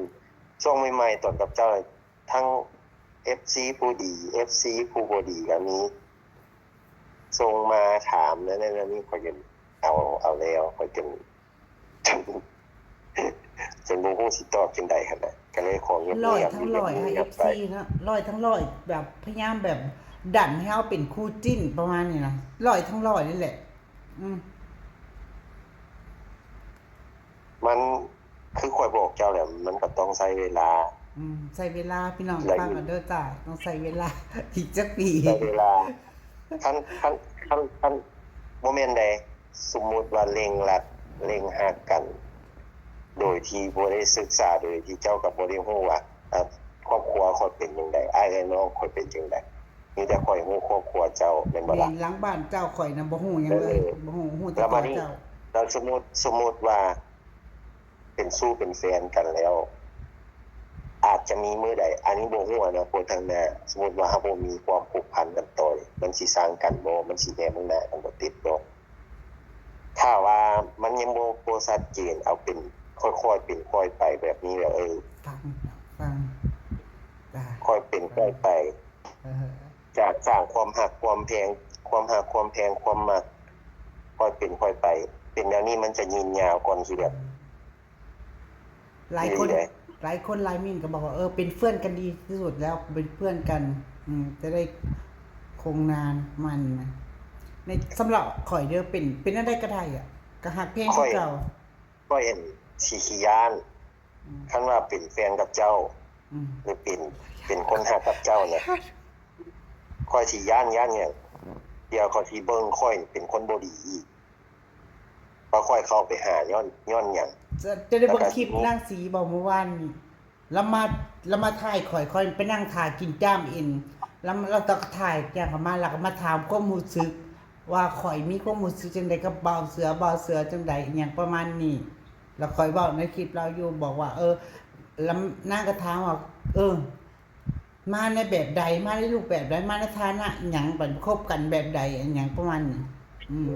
ຊ່ວງໃໝ່ໆຕອນກັບເຈົ້າ ທັງເອັຟຊີຜູ້ດີ ເອັຟຊີຜູ້ບໍ່ດີກະມີ ສົ່ງມາຖາມແນວນັ້ນແນວນີ້ ຂ້ອຍຈົນເອົາ ເອົາແລ້ວ ຂ້ອຍຈົນ ຈົນ ຈົນບໍ່ຮູ້ຊິຕອບຈັ່ງໃດຫັ້ນນະ ກະເລີຍຂໍງຽບໆຢູ່ແບບນີ້ໄປ. ຮ້ອຍທັງຮ້ອຍເນາະ ຮ້ອຍທັງຮ້ອຍ ແບບພະຍາຍາມແບບດັນໃຫ້ເຮົາເປັນຄູ່ຈິ້ນປະມານນີ້ນະ ຮ້ອຍທັງຮ້ອຍນີ້ແຫຼະ ອືມ. ມັນ ຄືຂ້ອຍບອກເຈົ້າແຫຼະ ມັນກໍຕ້ອງໃຊ້ເວລາ ອືມ ໃຊ້ເວລາ ພີ່ນ້ອງຟັງເອົາເດີຈ້າ ຕ້ອງໃຊ້ເວລາ ອີກຈັກປີ ໃຊ້ເວລາ ຄັນ ຄັນ ຄັນ ຄັນ ບໍ່ແມ່ນໃດ ສົມມຸດວ່າເລັ່ງລັດ ເລັ່ງຮັກກັນ ໂດຍທີ່ບໍ່ໄດ້ສຶກສາ ໂດຍທີ່ເຈົ້າກໍບໍ່ໄດ້ຮູ້ວ່າ ອາ ຄອບຄົວຂ້ອຍເປັນຈັ່ງໃດ ອ້າຍເອື້ອຍນ້ອງຂ້ອຍເປັນຈັ່ງໃດ ມີແຕ່ຂ້ອຍຮູ້ຄອບຄົວເຈົ້າ ແມ່ນບໍ່ລະ? ແມ່ນ ຫຼັງບ້ານເຈົ້າຂ້ອຍນະບໍ່ຮູ້ຫຍັງເລີຍ ເອີ ບໍ່ຮູ້ ຮູ້ແຕ່ຕົວເຈົ້າ. ແລ້ວສະມຸດ ສົມມຸດວ່າເປັນຊູ້ເປັນແຟນກັນແລ້ວ ອາດຈະມີມື້ໃດ ອັນນີ້ບໍ່ຮູ້ອະນາຄົດຂ້າງໜ້າ ສົມມຸດວ່າເຮົາບໍ່ມີຄວາມຜູກພັນກັນຕໍ່ ມັນຊິຊັງກັນບໍ່? ມັນຊິແນມເບິ່ງໜ້າກັນບໍ່ຕິດບໍ່? ຖ້າວ່າມັນຍັງບໍ່ ບໍ່ຊັດເຈນ ເອົາເປັນຄ່ອຍໆເປັນຄ່ອຍໄປແບບນີ້ແຫຼະ ເອີ ຟັງ ຟັງ ຄ່ອຍເປັນຄ່ອຍໄປ ຈາກສ້າງຄວາມຮັກຄວາມແພງ ຄວາມຮັກຄວາມແພງ ຄວາມມັກ ຄ່ອຍເປັນຄ່ອຍໄປ ເປັນແນວນີ້ມັນຈະຍືນຍາວກ່ອນຊິແບບ ຫຼາຍຄົນ ຫຼາຍຄົນຫຼາຍມິ້ນກໍບອກວ່າ ເອີ ເປັນເພື່ອນກັນດີທີ່ສຸດແລ້ວ ເປັນເພື່ອນກັນ ອືມ ຈະໄດ້ຄົງນານປະມານນີ້ນະ ໃນ ສຳລັບຂ້ອຍເດີ ເປັນ ເປັນແນວໃດກໍໄດ້ອະ ກໍຮັກແພງຄືເກົ່າ. ຂ້ອຍຫັ້ນຊິຂີ້ຢ້ານ ອືມ ຄັນວ່າເປັນແຟນກັບເຈົ້າ ອືມ ຫຼືເປັນ ເປັນຄົນຮັກກັບເຈົ້ານະ ຂ້ອຍຊິຢ້ານ ຢ້ານຫຍັງ? ດຽວເຂົາຊິເບິ່ງຂ້ອຍເປັນຄົນບໍ່ດີອີກ ວ່າຂ້ອຍເຂົ້າໄປຫາຍ້ອນ ຍ້ອນຫຍັງ? ເຈົ້າ ເຈົ້າໄດ້ເບິ່ງຄລິບນາງສີບໍ່ມື້ວານນີ້? ລາວມາ ລາວມາຖ່າຍຂ້ອຍ ຂ້ອຍໄປນັ່ງຖ້າກິນຈ້າມເອັນ ລາວ ລາວກໍຖ່າຍຍ່າງເຂົ້າມາ ລາວກໍມາຖາມຄວາມຮູ້ສຶກວ່າຂ້ອຍມີຄວາມຮູ້ສຶກຈັ່ງໃດກັບບ່າວເສືອ ບ່າວເສືອຈັ່ງໃດ ອີ່ຫຍັງປະມານນີ້. ແລ້ວຂ້ອຍເວົ້າໃນຄລິບລາວຢູ່ ບອກວ່າ ເອີ ລະ ນາງກໍຖາມວ່າ ເອີ ມາໃນແບບໃດ ມາໃນຮູບແບບໃດ ມາໃນຖານະຫຍັງ ບັດຄົບກັນແບບໃດ ອີຫຍັງປະມານນີ້. ອືມ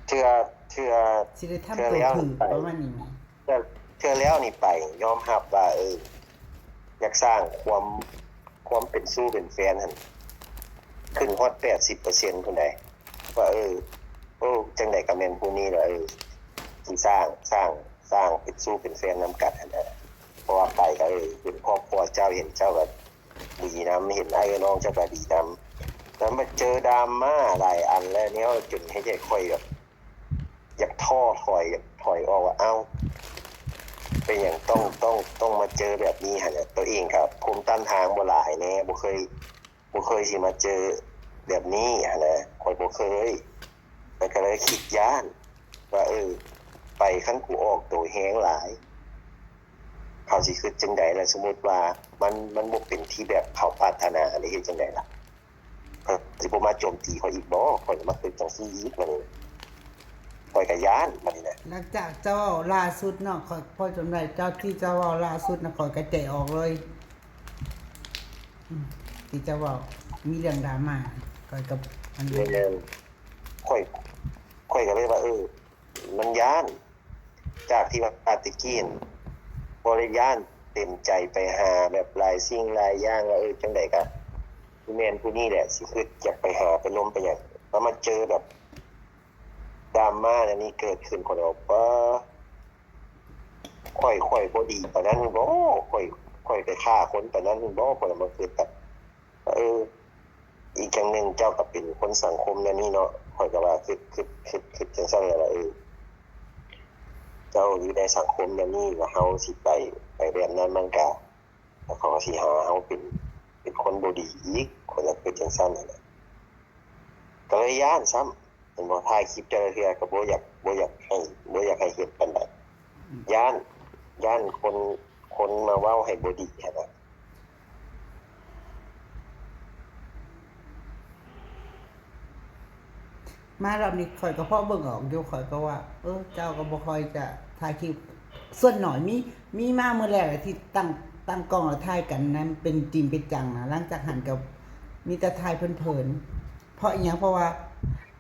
ເທື່ອ ເທື່ອ ຊິໄດ້ທຳໂຕຖືກ ປະມານນີ້ແໝ່. ເທື່ອ ເທື່ອແລ້ວນີ້ໄປ ຍອມຮັບວ່າ ເອີ ຢາກສ້າງຄວາມ ຄວາມເປັນຊູ້ເປັນແຟນຫັ້ນ ຂຶ້ນຮອດແປດສິບເປີເຊັນພຸ້ນໃດ໋ ວ່າ ເອີ ໂອ້ ຈັ່ງໃດກໍແມ່ນຜູ້ນີ້ລະ ເອີ ຊິສ້າງ ສ້າງ ສ້າງເປັນຊູ້ເປັນແຟນນຳກັນຫັ້ນນະ. ເພາະວ່າໄປກໍ ເອີ ເຫັນຄອບຄົວເຈົ້າ ເຫັນເຈົ້າກໍດີນຳ ເຫັນອ້າຍເອື້ອຍນ້ອງເຈົ້າກໍດີນຳ ແລ້ວມາເຈີດຣາມາຫຼາຍອັນ ແລ້ວແນວຈົນເຮັດໃຫ້ຂ້ອຍແບບ ຢາກທໍ້ຖອຍ ຢາກຖອຍອອກວ່າ ເອົ້າ ເປັນຫຍັງຕ້ອງ ຕ້ອງ ຕ້ອງມາເຈີແບບນີ້ຫັ້ນນະ. ໂຕເອງກໍພູມຕ້ານທານບໍ່ຫຼາຍແດ່ ບໍ່ເຄີຍ ບໍ່ເຄີຍຊິມາເຈີແບບນີ້ຫັ້ນນະ ຂ້ອຍບໍ່ເຄີຍ. ແລ້ວກໍເລີຍຄິດຢ້ານວ່າ ເອີ ໄປຄັນກູອອກໂຕແຮງຫຼາຍ ເຂົາຊິຄິດຈັ່ງໃດລະ? ສົມມຸດວ່າມັນ ມັນບໍ່ເປັນທີ່ແບບເຂົາປາດຖະໜາ ແລ້ວເຮັດຈັ່ງໃດລະ? ເຂົາຊິບໍ່ມາໂຈມຕີຂ້ອຍອີກບໍ? ຂ້ອຍມາຄິດຈັ່ງຊີ້ອີກ ບັດນີ້ຂ້ອຍກໍຢ້ານບັດນີ້ນະ. ຫຼັງຈາກເຈົ້າເວົ້າລ່າສຸດເນາະ ຂ້ອຍພໍຈຳໄດ້ ເຈົ້າ ທີ່ເຈົ້າເວົ້າລ່າສຸດນະ ຂ້ອຍກໍໃຈອອກເລີຍ. ອືມ ທີ່ເຈົ້າເວົ້າມີເລື່ອງດຣາມາ ຂ້ອຍກໍ ອັນ ແມ່ນ ຂ້ອຍ ຂ້ອຍກໍເລີຍວ່າ ເອີ ມັນຢ້ານ ຈາກທີ່ວ່າແຕ່ກີ້ຫັ້ນບໍ່ໄດ້ຢ້ານ ເຕັມໃຈໄປຫາແບບຫຼາຍສິ່ງຫຼາຍຢ່າງ ວ່າ ເອີ ຈັ່ງໃດກະຊິແມ່ນຜູ້ນີ້ແຫຼະ ຊິຄິດຢາກໄປຫາໄປລົມໄປຫຍັງ ແລ້ວມາເຈີແບບດຣາມາອັນນີ້ເກີດຂຶ້ນ ຂ້ອຍກໍ ປາ ຂ້ອຍ ຂ້ອຍບໍ່ດີປານນັ້ນບໍ? ຂ້ອຍ ຂ້ອຍໄປຂ້າຄົນປານນັ້ນບໍ? ຂ້ອຍມາຄິດແບບ ເອີ ອີກຢ່າງໜຶ່ງເຈົ້າກໍເປັນຄົນສັງຄົມແນວນີ້ເນາະ ຂ້ອຍກໍວ່າຄິດ ຄິດ ຄິດ ຄິດຈັ່ງຊັ້ນແຫຼະວ່າ ເອີ ເຈົ້າຢູ່ໃນສັງຄົມແນວນີ້ ແລ້ວເຮົາຊິໄປ ໄປແບບນັ້ນ ມັນກະ ເຂົາກໍຊິຫາເຮົາເປັນ ເປັນຄົນບໍ່ດີອີກ ຂ້ອຍກໍຄິດຈັ່ງຊັ້ນຫັ້ນແຫຼະ. ກໍເລີຍຢ້ານຊ້ຳ ເຫັນບໍ່ ຖ່າຍຄລິບແຕ່ລະເທື່ອກໍບໍ່ຢາກ ບໍ່ຢາກໃຫ້ ບໍ່ຢາກໃຫ້ເຮັດປານໃດ ຢ້ານ ຢ້ານຄົນ ຄົນມາເວົ້າໃຫ້ບໍ່ດີຫັ້ນນະ. ມາຮອບນີ້ຂ້ອຍກໍພໍເບິ່ງອອກຢູ່ ຂ້ອຍກໍວ່າ ເອີ ເຈົ້າກໍບໍ່ຄ່ອຍຈະຖ່າຍຄລິບ ສ່ວນໜ້ອຍ ມີ ມີມາມື້ແລກທີ່ຕັ້ງ ຕັ້ງກ້ອງແລ້ວຖ່າຍກັນນະ ເປັນຈິງເປັນຈັງນະ ຫຼັງຈາກຫັ້ນກໍມີແຕ່ຖ່າຍເພີນໆ. ເພາະອີຫຍັງ? ເພາະວ່າ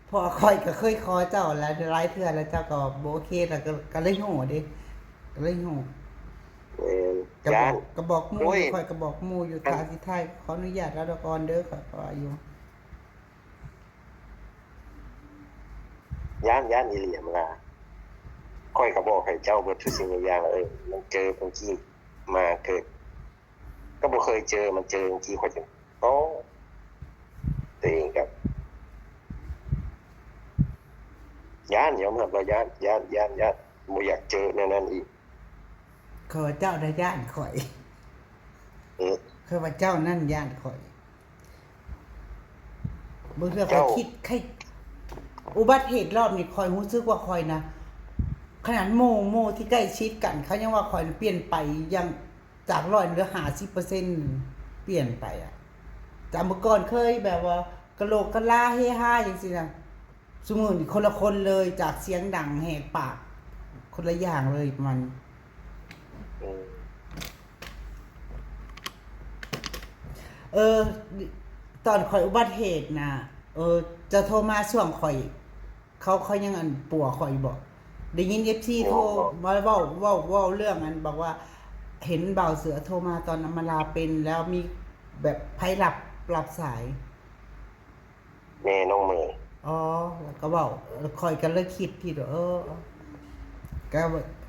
ເພາະວ່າຂ້ອຍກໍເຄີຍຂໍເຈົ້າຫຼາຍ ຫຼາຍເທື່ອແລ້ວ ເຈົ້າກໍບໍ່ໂອເຄ ແລ້ວກໍ ກໍເລີຍຮູ້ເດ້ ກໍເລີຍຮູ້. ເອີ ກໍບອກ ຢ້ານ ກໍບອກໝູ່ຢູ່ ຂ້ອຍກໍບອກໝູ່ຢູ່ ຖ້າຊິຖ່າຍຂໍອະນຸຍາດລາວດອກກ່ອນເດີ ຂ້ອຍກໍວ່າຢູ່. ຢ້ານ ຢ້ານອີ່ຫຼີ ອຳມາລາ ຂ້ອຍກໍບອກໃຫ້ເຈົ້າເບິດທຸກສິ່ງທຸກຢ່າງ ເອີ ມັນເຈີຄົນຈີນມາເກີດ ກໍບໍ່ເຄີຍເຈີ ມາເຈີເມື່ອກີ້ຂ້ອຍຈຶ່ງ ໂອ້ ຕົວເອງກໍຢ້ານ ຍອມຮັບວ່າຢ້ານ ຢ້ານ ຢ້ານ ຢ້ານ ບໍ່ຢາກເຈີແນວນັ້ນອີກ. ຂ້ອຍວ່າເຈົ້ານະຢ້ານຂ້ອຍ ເອີ ຂ້ອຍວ່າເຈົ້ານັ້ນຢ້ານຂ້ອຍ. ບາງເທື່ອຂ້ອຍ ເຈົ້າ ຄິດ ໃຄ ອຸບັດເຫດລອບນີ້ ຂ້ອຍຮູ້ສຶກວ່າຂ້ອຍນະ ຂະໜາດໝູ່ ໝູ່ທີ່ໃກ້ຊິດກັນ ເຂົາຍັງວ່າຂ້ອຍນະປ່ຽນໄປຢ່າງ ຈາກຮ້ອຍເຫຼືອຫ້າສິບເປີເຊັນ ປ່ຽນໄປອະ. ຈາກເມື່ອກ່ອນເຄີຍແບບວ່າກະໂຫຼກກະລາເຮຮາຈັ່ງຊີ້ນະ ຊຸມື້ນີ້ຄົນລະຄົນເລີຍ ຈາກສຽງດັງແຫກປາກ ຄົນລະຢ່າງເລີຍປະມານນີ້. ເອີ ເອີ ຕອນຂ້ອຍອຸບັດເຫດນະ ເອີ ເຈົ້າໂທມາຊ່ວງຂ້ອຍ ເຂົາ ເຂົາຍັງ ອັນ ປົວຂ້ອຍຢູ່ບໍ? ໄດ້ຍິນເອັຟຊີໂທມາເວົ້າ ເວົ້າ ເວົ້າເລື່ອງ ອັນ ບອກວ່າເຫັນບ່າວເສືອໂທມາຕອນອຳມາລາເປັນ ແລ້ວມີແບບໃຜຮັບ ຮັບສາຍ? ແມ່ນ້ອງເໝີ. ອໍ ແລ້ວກໍເວົ້າ ຂ້ອຍກໍເລີຍຄິດຜິດວ່າ ເອີ ກໍ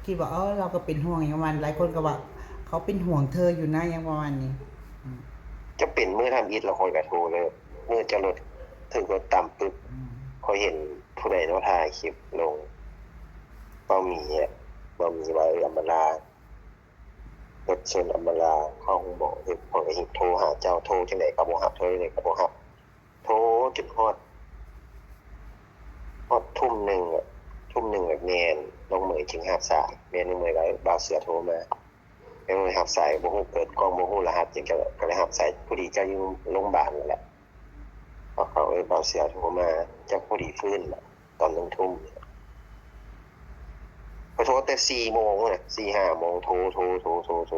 ຄິດວ່າ ເອີ ລາວກໍເປັນຫ່ວງຫຍັງປະມານ ຫຼາຍຄົນກໍວ່າ ເຂົາເປັນຫ່ວງເທີຢູ່ນະ ຫຍັງປະມານນີ້. ອືມ ຈະເປັນມື້ທຳອິດ ແລ້ວຂ້ອຍກໍໂທເລີຍ ມື້ຈະລົດ ຖືກລົດຕຳປຶບ ອືມ ຂ້ອຍເຫັນຜູ້ໃດເນາະ ຖ່າຍຄລິບລົງ ເວົ້າມີ ເວົ້າມີວ່າ ເອີ ອຳມາລາ ລົດຊົນອຳມາລາ ເຂົ້າໂຮງໝໍ ເຮັດ ຂ້ອຍກໍເຮັດໂທຫາເຈົ້າ ໂທຈັ່ງໃດກໍບໍ່ຮັບ ໂທຈັ່ງໃດກໍບໍ່ຮັບ ໂທຈົນຮອດ ຮອດທຸ່ມໜຶ່ງ ທຸ່ມໜຶ່ງແລ້ວ ແມ່ນ້ອງເໝີຈຶ່ງຮັບສາຍ ແມ່ນ້ອງເໝີວ່າ ເອີ ບ່າວເສືອໂທມາ. ເອີ ຮັບສາຍ ບໍ່ຮູ້ເປີດກ້ອງ ບໍ່ຮູ້ລະຫັດຫຍັງ ກໍ ກໍເລີຍຮັບສາຍ ພໍດີເຈົ້າຢູ່ໂຮງບານນັ້ນແຫຼະ ເຂົາ ເອີ ບ່າວເສືອໂທມາ ເຈົ້າພໍດີຟື້ນລະ ຕອນໜຶ່ງທຸ່ມ. ຂ້ອຍໂທແຕ່ສີ່ໂມງພຸ້ນນະ ສີ່ຫ້າໂມງ ໂທ ໂທ ໂທ ໂທ ໂທ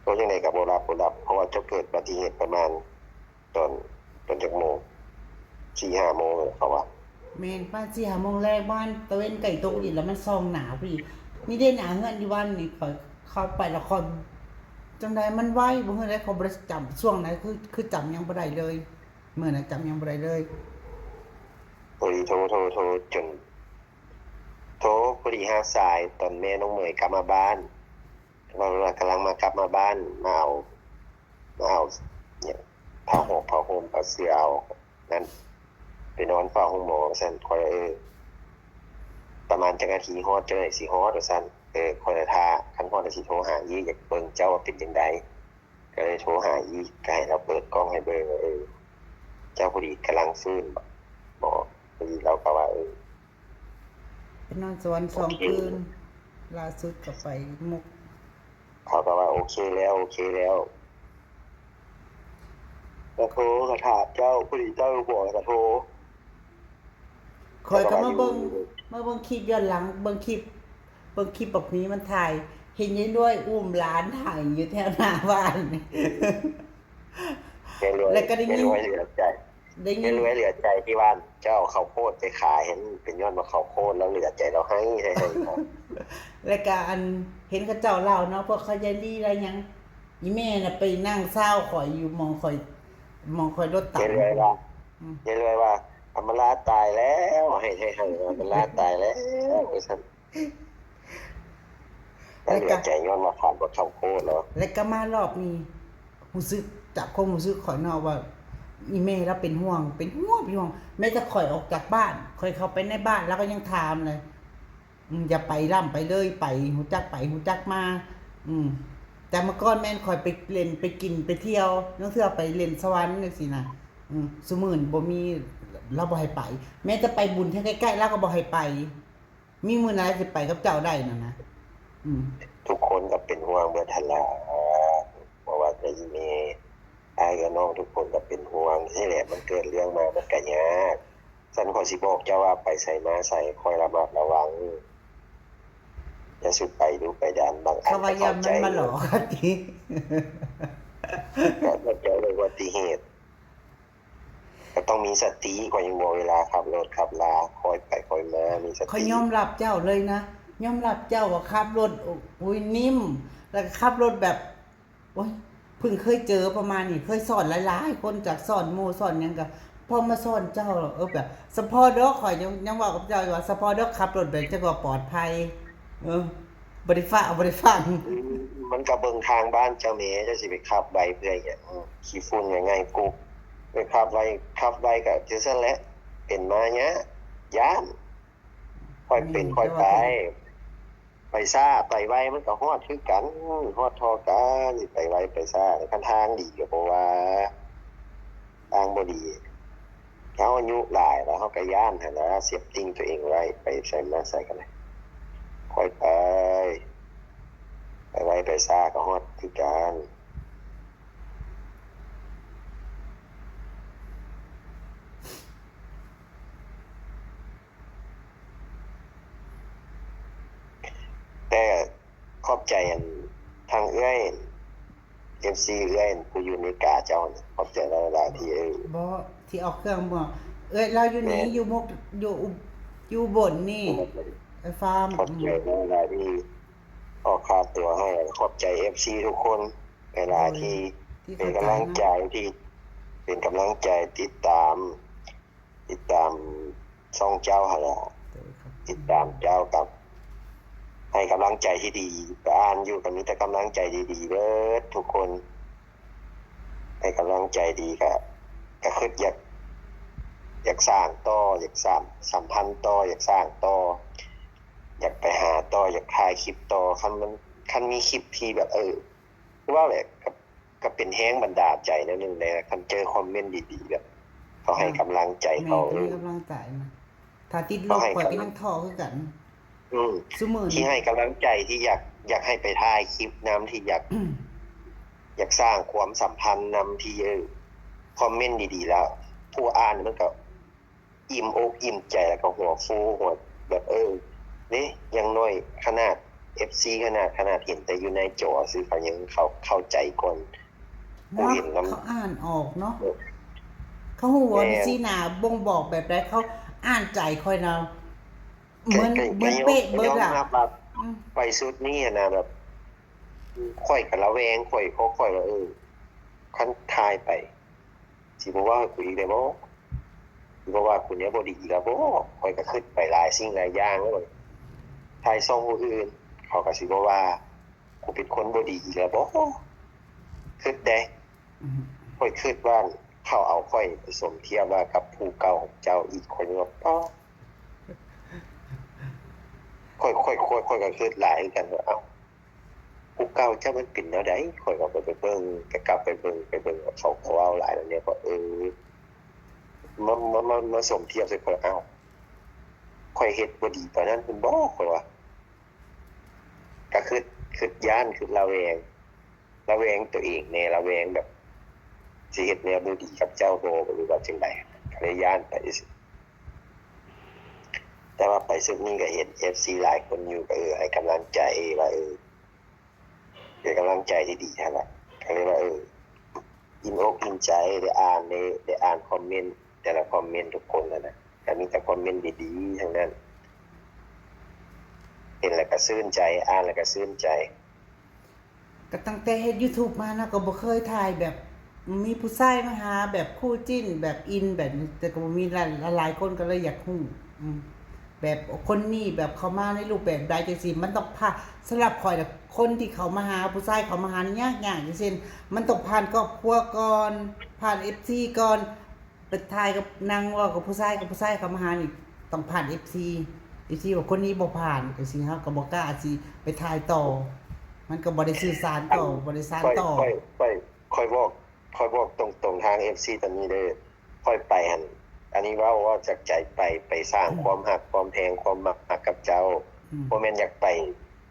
ໂທຈັ່ງໃດກໍບໍ່ຮັບ ບໍ່ຮັບ ເພາະວ່າເຈົ້າເກີດອຸບັດຕິເຫດປະມານຕອນ ຕອນຈັກໂມງ ສີ່ຫ້າໂມງເຂົາວ່າ. ແມ່ນ ປະມານສີ່ຫ້າໂມງແລງ ປະມານຕາເວັນໃກ້ຕົກດິນ ແລ້ວມັນສ່ອງໜ້າພໍດີ. ນີ້ເດ້ ໜ້າເຮືອນຢູ່ບ້ານນີ້ ຂ້ອຍເຂົ້າໄປແລ້ວຂ້ອຍ ຈັ່ງໃດມັນໄວ ບໍ່ຮູ້ແລ້ວ ຂ້ອຍບໍ່ໄດ້ຈຳ ຊ່ວງໃດຄື ຄືຈຳຫຍັງບໍ່ໄດ້ເລີຍ. ມື້ນັ້ນຈຳຫຍັງບໍ່ໄດ້ເລີຍ. ພໍດີໂທ ໂທ ໂທ ຈົນ ໂທ ພໍດີຮັບສາຍຕອນແມ່ນ້ອງເໝີຍກັບມາບ້ານ ວ່າ ວ່າກຳລັງມາ ກັບມາບ້ານ ມາເອົາ ມາເອົາ ຫຍັງ ຜ້າຫົກ ຜ້າຫົ່ມ ເອົາເສື້ອ ເອົານັ້ນ ໄປນອນເຝົ້າໂຮງໝໍວ່າຊັ້ນ. ຂ້ອຍ ເອີ ປະມານຈັກນາທີຮອດ ເຈົ້າໃດຊິຮອດວ່າຊັ້ນ. ເອີ ຂ້ອຍລະຖ້າ ຄັນຮອດລະຊິໂທຫາອີກ ຢາກເບິ່ງເຈົ້າວ່າເປັນຈັ່ງໃດ. ກໍເລີຍໂທຫາອີກ ກໍໃຫ້ລາວເປີດກ້ອງໃຫ້ເບິ່ງວ່າ ເອີ ເຈົ້າພໍດີກຳລັງຟື້ນບໍ ພໍດີລາວກໍວ່າ ເອີ ໄປນອນສະຫວັນສອງຄືນ ລ່າສຸດກໍໄປມຸກ. ເຂົາກໍວ່າ ໂອເຄແລ້ວ ໂອເຄແລ້ວ ກໍໂທກໍຖາມເຈົ້າ ພໍດີເຈົ້າບອກ ກໍໂທ. ຂ້ອຍກໍມາເບິ່ງ ມາເບິ່ງຄລິບຍ້ອນຫຼັງ ເບິ່ງຄລິບ ເບິ່ງຄລິບບັກໝີມັນຖ່າຍ ເຫັນຍາຍລວຍອຸ້ມຫຼານໄຫ້ຢູ່ແຖວໜ້າບ້ານ ຍາຍລວຍ ແລ້ວກໍໄດ້ຍິນ ຍາຍລວຍເຫຼືອໃຈ ໄດ້ຍິນ ຍາຍລວຍເຫຼືອໃຈທີ່ວ່າເຈົ້າເຂົ້າໂພດໄປຂາຍຫັ້ນ ເປັນຍ້ອນວ່າເຂົ້າໂພດລາວເຫຼືອໃຈ ລາວໄຫ້ ໄຫ້ ໄຫ້ ແລ້ວກໍອັນ ເຫັນເຂົາເຈົ້າເລົ່າເນາະ ພວກເຂົາຍາຍລີລະຫຍັງ ອີ່ແມ່ນະໄປນັ່ງຊາວຂ້ອຍຢູ່ໝ່ອງຂ້ອຍ ໝ່ອງຂ້ອຍລົດຕຳ ຍາຍລວຍວ່າ ອືມ ຍາຍລວຍວ່າ ອຳມາລາຕາຍແລ້ວ ໃຫ້ ໃຫ້ ໃຫ້ ອຳມາລາຕາຍແລ້ວ ວ່າຊັ້ນ. ແລ້ວກໍ ເຫຼືອໃຈຍ້ອນວ່າຂາດບໍ່ເຂົ້າໂພດເນາະ ແລ້ວກໍມາລອບນີ້ ຮູ້ສຶກ ຈາກຄວາມຮູ້ສຶກຂ້ອຍເນາະວ່າ ອີ່ແມ່ລາວເປັນຫ່ວງ ເປັນຫ່ວງ ເປັນຫ່ວງ ແມ້ແຕ່ຂ້ອຍອອກຈາກບ້ານ ຂ້ອຍເຂົ້າໄປໃນບ້ານລາວກໍຍັງຖາມເລີຍ. ອືມ ຢ່າໄປລ້ຳໄປເລີຍ ໄປ ຮູ້ຈັກໄປ ຮູ້ຈັກມາ. ອືມ ແຕ່ເມື່ອກ່ອນແມ່ນຂ້ອຍໄປເລ່ນ ໄປກິນ ໄປທ່ຽວ ລາງເທື່ອໄປເລ່ນສະຫວັນຈັ່ງຊີ້ນະ. ອືມ ຊຸມື້ນີ້ບໍ່ມີ ລາວບໍ່ໃຫ້ໄປ ແມ້ແຕ່ໄປບຸນແຖວໃກ້ໆ ລາວກໍບໍ່ໃຫ້ໄປ. ມີມື້ໃດຊິໄປກັບເຈົ້າໄດ້ນັ້ນນະ. ອືມ ທຸກຄົນກໍເປັນຫ່ວງເບິດຫັ້ນລະ ບໍ່ວ່າແຕ່ອີ່ແມ່ ອ້າຍກັບນ້ອງ ທຸກຄົນກໍເປັນຫ່ວງ. ນີ້ແຫຼະ ມັນເກີດເລື່ອງມາ ມັນກໍຍາກ. ຊັ້ນຂ້ອຍຊິບອກເຈົ້າວ່າ ໄປໃສມາໃສ ຄອຍລະມັດລະວັງ ຢ່າສູ່ໄປດຸໄປດານ. ບາງອັນ ເຂົາວ່າ ກໍເຂົ້າໃຈ ຢ້ານມັນມາຫຼອກເຮົາຕິ ກໍເຂົ້າໃຈເລື່ອງອຸບັດຕິເຫດ ກໍຕ້ອງມີສະຕິ. ຂ້ອຍຍັງບອກ ເວລາຂັບລົດຂັບລາ ຄ່ອຍໄປຄ່ອຍມາ ມີສະຕິ. ຂ້ອຍຍອມຮັບເຈົ້າເລີຍນະ ຍອມຮັບເຈົ້າວ່າຂັບລົດ ໂອ້ຍ ນິ້ມ ແລ້ວກໍຂັບລົດແບບ ໂອ້ຍ ເພິ່ງເຄີຍເຈີປະມານນີ້ ເຄີຍສອນຫຼາຍໆຄົນ ຈັກສອນໝູ່ສອນຫຍັງ ກໍພໍມາສອນເຈົ້າ ເອີ ແບບສະເພາະດອກ ຂ້ອຍຍັງ ຍັງເວົ້າກັບເຈົ້າຢູ່ວ່າ ສະເພາະດອກ ຂັບລົດແບບຈັ່ງວ່າປອດໄພ. ເອີ ບໍ່ໄດ້ຟ້າວ ບໍ່ໄດ້ຟັງ. ອືມ ມັນກໍເບິ່ງທາງບ້ານເຈົ້າແໝ່ ເຈົ້າຊິໄປຂັບໄວເພື່ອຫຍັງ? ອືມ ຂີ້ຝຸ່ນກໍໄຫງ່ກຸບ ໄປຂັບໄວ ຂັບໄວກໍຈັ່ງຊັ້ນແຫຼະ ເປັນມາຍາກ ຢ້ານ. ຄ່ອຍເປັນຄ່ອຍໄປ ໄປຊ້າໄປໄວມັນກໍຮອດຄືກັນ ຮອດທໍ່ກັນ. ຊິໄປໄວໄປຊ້າ ຄັນທາງດີກໍບໍ່ວ່າ ທາງບໍ່ດີ ເຮົາອາຍຸຫຼາຍແລ້ວ ເຮົາກໍຢ້ານຫັ້ນນະ ເຊບຕິງຕົວເອງໄວ້ ໄປໃສມາໃສກໍໄດ້ ຄ່ອຍໄປ ໄປໄວໄປຊ້າກໍຮອດຄືກັນ. ແຕ່ຂອບໃຈອັນທາງເອື້ອຍ ເອັຟຊີ ເອື້ອຍຜູ້ຢູ່ອາເມລິກາເຈົ້າ ຂອບໃຈຫຼາຍໆທີ່ ເອີ ບໍ່ ທີ່ເອົາເຄື່ອງບໍ່ ເອື້ອຍລາວຢູ່ນີ້ ແມ່ນ ຢູ່ມຸກ ຢູ່ອຸ ຢູ່ອຸບົນນີ້ ແມ່ນ ໄອ້ຟາມ. ຂອບໃຈຫຼາຍໆທີ່ອອກຄ່າຕົວໃຫ້ ຂອບໃຈເອັຟຊີທຸກຄົນຫຼາຍໆ ໂດຍ ທີ່ ທີ່ເປັນກຳລັງໃຈ ເຂົ້າໃຈນະ ທີ່ເປັນກຳລັງໃຈ ຕິດຕາມ ຕິດຕາມຊ່ອງເຈົ້າຫັ້ນລະ ໂດຍ ຂອບໃຈ ຕິດຕາມເຈົ້າກັບໃຫ້ກຳລັງໃຈທີ່ດີ ກໍອ່ານຢູ່ກໍມີແຕ່ກຳລັງໃຈດີໆເບີດທຸກຄົນ ໃຫ້ກຳລັງໃຈດີ ກໍ ກໍຄິດຢາກ ຢາກສ້າງຕໍ່ ຢາກສ້າງສຳພັນຕໍ່ ຢາກສ້າງຕໍ່ ຢາກໄປຫາຕໍ່ ຢາກຖ່າຍຄລິບຕໍ່ ຄັນມັນ ຄັນມີຄລິບທີ່ແບບ ເອີ ຄືວ່າແຫຼະ ກໍ ກໍເປັນແຮງບັນດານໃຈແນວໜຶ່ງແດ່ ຄັນເຈີຄອມເມັນດີໆ ແບບເຂົາໃຫ້ກຳລັງໃຈເຂົາ ແມ່ນ ເອີ ມີກຳລັງໃຈນະ ຖ້າຕິດລົບຂ້ອຍກໍຍັງທໍ້ຄືກັນ ອືມ ຊຸມື້ນີ້ ທີ່ໃຫ້ກຳລັງໃຈ ທີ່ຢາກ ຢາກໃຫ້ໄປຖ່າຍຄລິບນຳ ທີ່ຢາກ ຢາກສ້າງຄວາມສຳພັນນຳ ທີ່ ເອີ ຄອມເມັນດີໆ ແລ້ວຜູ້ອ່ານມັນກໍ ອີ່ມອົກອີ່ມໃຈ ແລ້ວກໍຫົວຟູ ຫົວແບບ ເອີ ແບ ເດ້. ຢ່າງໜ້ອຍຂະໜາດເອັຟຊີ ຂະໜາດ ຂະໜາດເຫັນແຕ່ຢູ່ໃນຈໍຊື່ ເຂົາຍັງເຂົ້າ ເຂົ້າໃຈກ່ອນຜູ້ເຫັນນຳ. ເຂົາອ່ານອອກເນາະ. ເອີ ເຂົາຮູ້ວ່າ ເອີ ສີໜ້າບົ່ງບອກແບບໃດ, ເຂົາອ່ານໃຈຂ້ອຍນະ. ເໝືອນ ເໝືອນເປະເບິດອະ. ຍອມຮັບວ່າ ອືມ ໄປຊຸດນີ້ຫັ້ນນະ ແບບ ຂ້ອຍກໍລະແວງ ຂ້ອຍ ຂ້ອຍວ່າ ເອີ ຄັນຖ່າຍໄປ ຊິບໍ່ເວົ້າໃຫ້ກູອີກແລ້ວບໍ? ຊິບໍ່ວ່າກູແນວບໍ່ດີອີກແລ້ວບໍ? ຂ້ອຍກໍຄິດໄປຫຼາຍສິ່ງຫຼາຍຢ່າງແລ້ວ. ຖ່າຍຊ່ອງຜູ້ອື່ນ ເຂົາກໍຊິບໍ່ວ່າ ກູເປັນຄົນບໍ່ດີອີກແລ້ວບໍ? ຄິດເດ້. ອືມ ຂ້ອຍຄິດວ່າເຂົາເອົາຂ້ອຍໄປສົມທຽບວ່າກັບຜູ້ເກົ່າຂອງເຈົ້າອີກ. ຂ້ອຍວ່າ ປາ ຂ້ອຍ ຂ້ອຍ ຂ້ອຍ ຂ້ອຍກໍຄິດຫຼາຍຄືກັນວ່າ ເອົ້າ ຜູ້ເກົ່າເຈົ້າມັນເປັນແນວໃດ? ຂ້ອຍກໍໄປເບິ່ງ ໄປກັບໄປເບິ່ງ ໄປເບິ່ງ ເຂົາກໍເວົ້າຫຼາຍແນວ ກໍ ເອີ ມາ ມາ ມາ ມາສົມທຽບໃສ່ຂ້ອຍ. ເອົ້າ ຂ້ອຍເຮັດບໍ່ດີປານນັ້ນພຸ້ນບໍ? ຂ້ອຍວ່າ ກໍຄິດ ຄິດຢ້ານ ຄິດລະແວງ ລະແວງຕົວເອງແດ່ ລະແວງແບບຊິເຮັດແນວບໍ່ດີກັບເຈົ້າບໍ ຫຼືວ່າຈັ່ງໃດ ກໍເລີຍຢ້ານໄປຊື່. ແຕ່ວ່າໄປຊຸດນີ້ກໍເຫັນເອັຟຊີຫຼາຍຄົນຢູ່ ກໍ ເອີ ໃຫ້ກຳລັງໃຈວ່າ ເອີ ເປັນກຳລັງໃຈທີ່ດີຫັ້ນລະ. ກໍເລີຍວ່າ ເອີ ອີ່ມອົກອີ່ມໃຈ ໄດ້ອ່ານ ໄດ້ ໄດ້ອ່ານຄອມເມັນແຕ່ລະຄອມເມັນທຸກຄົນຫັ້ນນະ ກໍມີແຕ່ຄອມເມັນດີໆທັງນັ້ນ. ເຫັນແລ້ວກໍຊື່ນໃຈ ອ່ານແລ້ວກໍຊື່ນໃຈ. ກໍຕັ້ງແຕ່ເຮັດຢູທູບມາເນາະ ກໍບໍ່ເຄີຍຖ່າຍແບບມີຜູ້ຊາຍມາຫາ ແບບຄູ່ຈິ້ນ ແບບອິນແບບນີ້ ແຕ່ກໍບໍ່ມີ. ຫຼາຍໆຄົນກໍເລີຍຢາກຮູ້ ອືມ ແບບຄົນນີ້ແບບເຂົ້າມາໃນຮູບແບບໃດຈັ່ງຊີ້. ມັນຕ້ອງຜ່ານ ສຳລັບຂ້ອຍນະ ຄົນທີ່ເຂົ້າມາຫາ ຜູ້ຊາຍເຂົ້າມາຫານີ້ຍາກໆ ຢ່າງເຊັ່ນ ມັນຕ້ອງຜ່ານຄອບຄົວກ່ອນ ຜ່ານເອັຟຊີກ່ອນ ໄປຖ່າຍກັບ ນັ່ງເວົ້າກັບຜູ້ຊາຍ ກັບຜູ້ຊາຍເຂົ້າມາຫານີ້ ຕ້ອງຜ່ານເອັຟຊີ ເອັຟຊີວ່າຄົນນີ້ບໍ່ຜ່ານ ຈັ່ງຊີ້ ເຮົາກໍບໍ່ກ້າຊິໄປຖ່າຍຕໍ່ ມັນກໍບໍ່ໄດ້ສື່ສານຕໍ່ ບໍ່ໄດ້ສານຕໍ່. ຂ້ອຍ ຂ້ອຍ ຂ້ອຍ ຂ້ອຍບອກ ຂ້ອຍບອກຕົງໆ ທາງເອັຟຊີຕອນນີ້ເດີ ຂ້ອຍໄປຫັ້ນ ອັນນີ້ເວົ້າ ເວົ້າຈາກໃຈ ໄປ ໄປສ້າງຄວາມຮັກຄວາມແພງ ຄວາມມັກຮັກກັບເຈົ້າ ອືມ ບໍ່ແມ່ນຢາກໄປ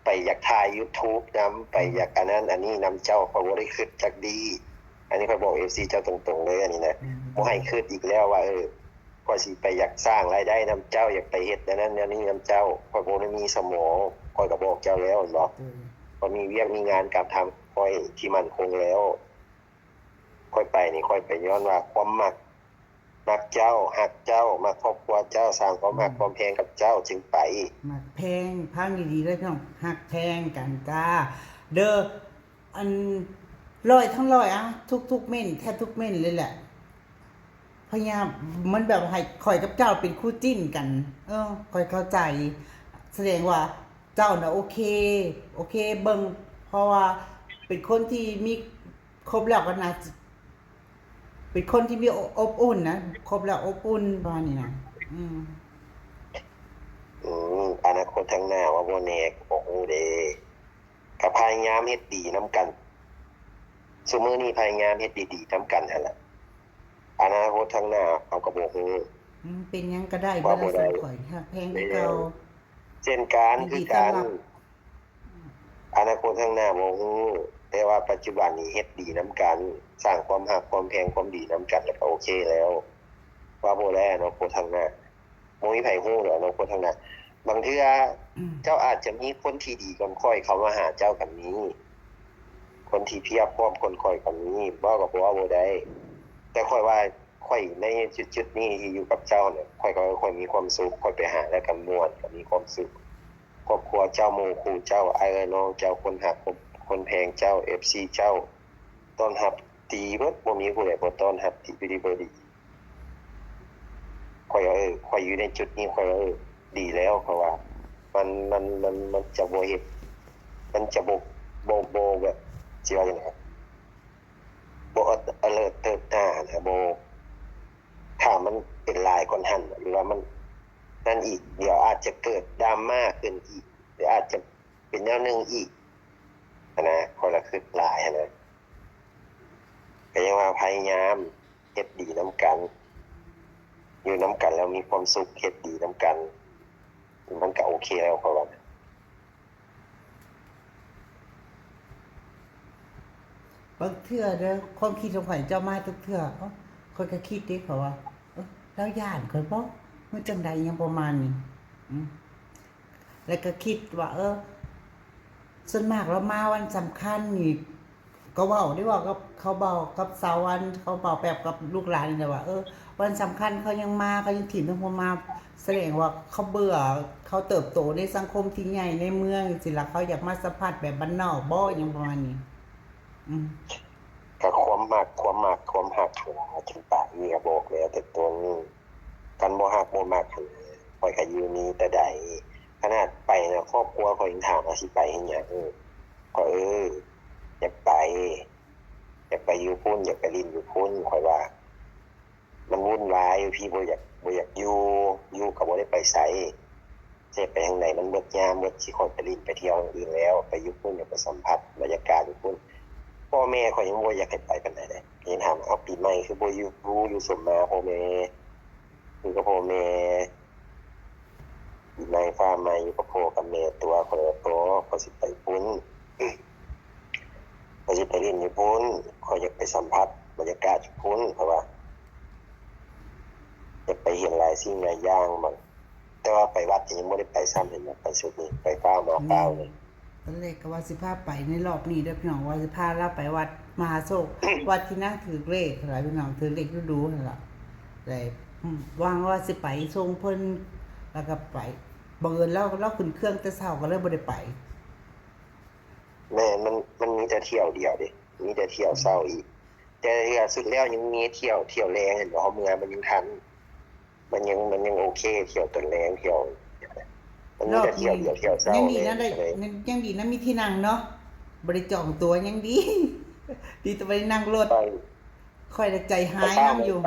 ໄປຢາກຖ່າຍຢູທູບນຳ ໄປຢາກອັນນັ້ນອັນນີ້ນຳເຈົ້າ ຂ້ອຍບໍ່ໄດ້ຄິດຈັກດີ້. ອັນນີ້ຂ້ອຍບອກເອັຟຊີເຈົ້າຕົງໆເລີຍ ອັນນີ້ນະ ອືມ ບໍ່ໃຫ້ຄິດອີກແລ້ວວ່າ ເອີ ຂ້ອຍຊິໄປຢາກສ້າງລາຍໄດ້ນຳເຈົ້າ ຢາກໄປເຮັດແນວນັ້ນແນວນີ້ນຳເຈົ້າ. ຂ້ອຍບໍ່ໄດ້ມີສະໝອງ ຂ້ອຍກໍບອກເຈົ້າແລ້ວແມ່ນບໍ່? ອືມ ຂ້ອຍມີວຽກມີງານການທຳຂອງຂ້ອຍທີ່ໝັ້ນຄົງແລ້ວ. ຂ້ອຍໄປນີ້ ຂ້ອຍໄປຍ້ອນວ່າຄວາມມັກ ມັກເຈົ້າ ຮັກເຈົ້າ ມັກຄອບຄົວເຈົ້າ ສ້າງຄວາມຮັກ ອືມ ຄວາມແພງກັບເຈົ້າຈຶ່ງໄປ. ມັກແພງ ຟັງດີໆເດີພີ່ນ້ອງ ຮັກແພງກັນຈ້າເດີ. ອັນຮ້ອຍທັງຮ້ອຍ ເອົາ ທຸກໆເມັ້ນ ແທບທຸກເມັ້ນເລີຍແຫຼະ ພະຍາຍາມ ມັນແບບໃຫ້ຂ້ອຍກັບເຈົ້າເປັນຄູ່ຈິ້ນກັນ. ເອີ ຂ້ອຍເຂົ້າໃຈ ສະແດງວ່າເຈົ້ານະໂອເຄ ໂອເຄເບິ່ງ ເພາະວ່າເປັນຄົນທີ່ມີ ຄົບແລ້ວກໍໜ້າ ເປັນຄົນທີ່ມີ ອົບ ອົບອຸ່ນນະ ຄົບແລ້ວອົບອຸ່ນປະມານນີ້ນະ. ອືມ ອືມ ອະນາຄົດທາງໜ້າວ່າບໍ່ແນ່ ກໍບໍ່ຮູ້ເດ້. ກໍພະຍາຍາມເຮັດດີນຳກັນ ຊຸມື້ນີ້ພະຍາຍາມເຮັດດີໆນຳກັນຫັ້ນລະ ອະນາຄົດທາງໜ້າເຮົາກໍບໍ່ຮູ້. ອືມ ເປັນຫຍັງກໍໄດ້ ເບິດລະ ສ່ຳຂ້ອຍ ຮັກແພງຄືເກົ່າ. ເຊັ່ນກັນ ຄືກັນ ອະນາຄົດຂ້າງໜ້າບໍ່ຮູ້ ແຕ່ວ່າປັດຈຸບັນນີ້ເຮັດດີນຳກັນ ສ້າງຄວາມຮັກຄວາມແພງຄວາມດີນຳກັນ ແລ້ວກໍໂອເຄແລ້ວ ວ່າບໍ່ແລ ອະນາຄົດຂ້າງໜ້າ ບໍ່ມີໃຜຮູ້ດອກ ອະນາຄົດຂ້າງໜ້າ. ບາງເທື່ອເຈົ້າອາດຈະມີຄົນທີ່ດີກ່ອນຂ້ອຍເຂົ້າມາຫາເຈົ້າກໍມີ ຄົນທີ່ພຽບພ້ອມກ່ອນຂ້ອຍກໍມີ ເວົ້າກໍເວົ້າບໍ່ໄດ້ ແຕ່ຂ້ອຍວ່າ ຂ້ອຍໃນຈຸດໆນີ້ທີ່ຢູ່ກັບເຈົ້ານະ ຂ້ອຍກໍ ຂ້ອຍມີຄວາມສຸກ ຂ້ອຍໄປຫາແລ້ວກໍມ່ວນ ກໍມີຄວາມສຸກ ຄອບຄົວເຈົ້າ ໝູ່ຄູ່ເຈົ້າ ອ້າຍເອື້ອຍນ້ອງເຈົ້າ ຄົນຮັກຄົນແພງເຈົ້າ ເອັຟຊີເຈົ້າ ຕ້ອນຮັບດີເບິດ ບໍ່ມີຜູ້ໃດບໍ່ຕ້ອນຮັບທີ່ດີ ດີບໍ່ດີ. ຂ້ອຍວ່າ ເອີ ຂ້ອຍຢູ່ໃນຈຸດນີ້ ຂ້ອຍວ່າ ເອີ ດີແລ້ວ ເພາະວ່າມັນ ມັນ ມັນ ມັນຈະບໍ່ເຮັດ ມັນຈະບໍ່ ບໍ່ ບໍ່ແບບ ຊິວ່າຈັ່ງໃດ ບໍ່ອະເລີດເຕີບຕານະ ບໍ່ ຖ້າມັນເປັນຫຼາຍກວ່າຫັ້ນ ຫຼືວ່າມັນນັ້ນອີກ ດຽວອາດຈະເກີດດຣາມາຂຶ້ນອີກ ຫຼືອາດຈະເປັນແນວໜຶ່ງອີກຫັ້ນນະ ຂ້ອຍລະຄຶດຫຼາຍຫັ້ນນະ. ກໍຍັງວ່າພະຍາຍາມເຮັດດີນຳກັນ ຢູ່ນຳກັນແລ້ວມີຄວາມສຸກ ເຮັດດີນຳກັນ ມັນກໍໂອເຄແລ້ວ ຂ້ອຍວ່າ. ບາງເທື່ອເດີ ຄວາມຄິດຂອງຂ້ອຍ ເຈົ້າມາທຸກເທື່ອ ເອົ້າ ຂ້ອຍກໍຄິດເດ້ ຂ້ອຍວ່າ ເອົ້າ ລາວຢ້ານຂ້ອຍບໍ ຫຼືຈັ່ງໃດ ຫຍັງປະມານນີ້ ອືມ ແ ລະກະຄິດວ່າ ເອີ ສ່ວນມາກລາວມາວັນສຳຄັນນີ້ ກໍເວົ້າໄດ້ເວົ້າກັບ ເຂົາເວົ້າກັບສາວວັນ ເຂົາເວົ້າແບບກັບລູກຫຼານນີ້ແຫຼະວ່າ ເອີ ວັນສຳຄັນເຂົາຍັງມາ ເຂົາຍັງຖິ້ມທັງພວກມາ ສະແດງວ່າເຂົາເບື່ອ ເຂົາເຕີບໂຕໃນສັງຄົມທີ່ໃຫຍ່ໃນເມືອງຈັ່ງຊີ້ລະ ເຂົາຢາກມາສຳຜັດແບບບ້ານນອກບໍ ຫຍັງປະມານນີ້. ອືມ ກະຄວາມມັກ ຄວາມມັກ ຄວາມຮັກຫັ້ນລະ ຈຶ່ງປາກນີ້ກະບອກແລ້ວແຕ່ຕົ້ນ ຄັນບໍ່ຮັກບໍ່ມັກຫັ້ນ ຂ້ອຍກະຢູ່ນີ້ແຕ່ໃດ ຂະໜາດໄປນະ ຄອບຄົວຂ້ອຍຍັງຖາມວ່າຊິໄປເຮັດຫຍັງ ຂ້ອຍ ເອີ ຢາກໄປ ຢາກໄປຢູ່ພຸ້ນ ຢາກໄປຫຼິ້ນຢູ່ພຸ້ນ ຂ້ອຍວ່າ ມັນວຸ່ນວາຍຢູ່ພີ້ ບໍ່ຢາກ ບໍ່ຢາກຢູ່ ຢູ່ກະບໍ່ໄດ້ໄປໃສ ຊິໄປທາງໃດ ມັນເບິດຍາມ ເບິດທີ່ຂ້ອຍໄປຫຼິ້ນໄປທ່ຽວທາງອື່ນແລ້ວ ໄປຢູ່ພຸ້ນ ຢາກໄປສຳຜັດບັນຍາກາດຢູ່ພຸ້ນ ພໍ່ແມ່ຂ້ອຍຍັງບໍ່ຢາກໃຫ້ໄປປານໃດເດ້ ຍັງຖາມວ່າ ເອົ້າ ປີໃໝ່ຄືບໍ່ຢູ່ ຢູ່ສົມມາພໍ່ແມ່ ຢູ່ກັບພໍ່ແມ່ ປີໃໝ່ຟ້າໃໝ່ຢູ່ກັບພໍ່ກັບແມ່ຕົວະ ຂ້ອຍວ່າ ບໍ່ ຂ້ອຍຊິໄປພຸ້ນ ຂ້ອຍຊິໄປຫຼິ້ນຢູ່ພຸ້ນ ຂ້ອຍຢາກໄປສຳຜັດບັນຍາກາດຢູ່ພຸ້ນ ເພາະວ່າຢາກໄປເຫັນຫຼາຍສິ່ງຫຼາຍຢ່າງ ບາງ ແຕ່ວ່າໄປວັດນີ້ຍັງບໍ່ໄດ້ໄປຊ້ຳ ເຫັນວ່າໄປຊຸດນີ້ ໄປຟ້າວມາຟ້າວເລີຍ. ຕອນແລກກໍວ່າຊິພາໄປໃນລອບນີ້ເດີພີ່ນ້ອງ ວ່າຊິພາລາວໄປວັດມະຫາໂຊກ ວັດທີ່ນາງຖືກເລກຫັ້ນລະພີ່ນ້ອງ ຖືກເລກດູໆຫັ້ນລະ ແລ້ວຫວັງວ່າຊິໄປສົ່ງເພິ່ນ ແລ້ວກໍໄປ ບັງເອີນລາວ ລາວຂຶ້ນເຄື່ອງແຕ່ເຊົ້າ ກໍເລີຍບໍ່ໄດ້ໄປ. ແມ່ນ ມັນ ມັນມີແຕ່ຖ້ຽວດຽວເດ້ ມີແຕ່ຖ້ຽວເຊົ້າອີກ ແຕ່ເທື່ອສຸດແລ້ວຍັງມີຖ້ຽວ ຖ້ຽວແລງ ເຫັນບໍ່ ເຮົາເມືອມັນຍັງທັນ ມັນຍັງ ມັນຍັງໂອເຄ ຖ້ຽວຕອນແລງ ຖ້ຽວ ມັນມີແຕ່ຖ້ຽວດຽວ ຖ້ຽວເຊົ້າ ຍັງດີນະ ໄດ້ ຍັງດີນະມີທີ່ນັ່ງເນາະ ບໍ່ໄດ້ຈອງຕົ໋ວ ຍັງດີ ດີແຕ່ບໍ່ໄດ້ນັ່ງລົດ ຂ້ອຍລະໃຈຮ້າຍນຳຢູ່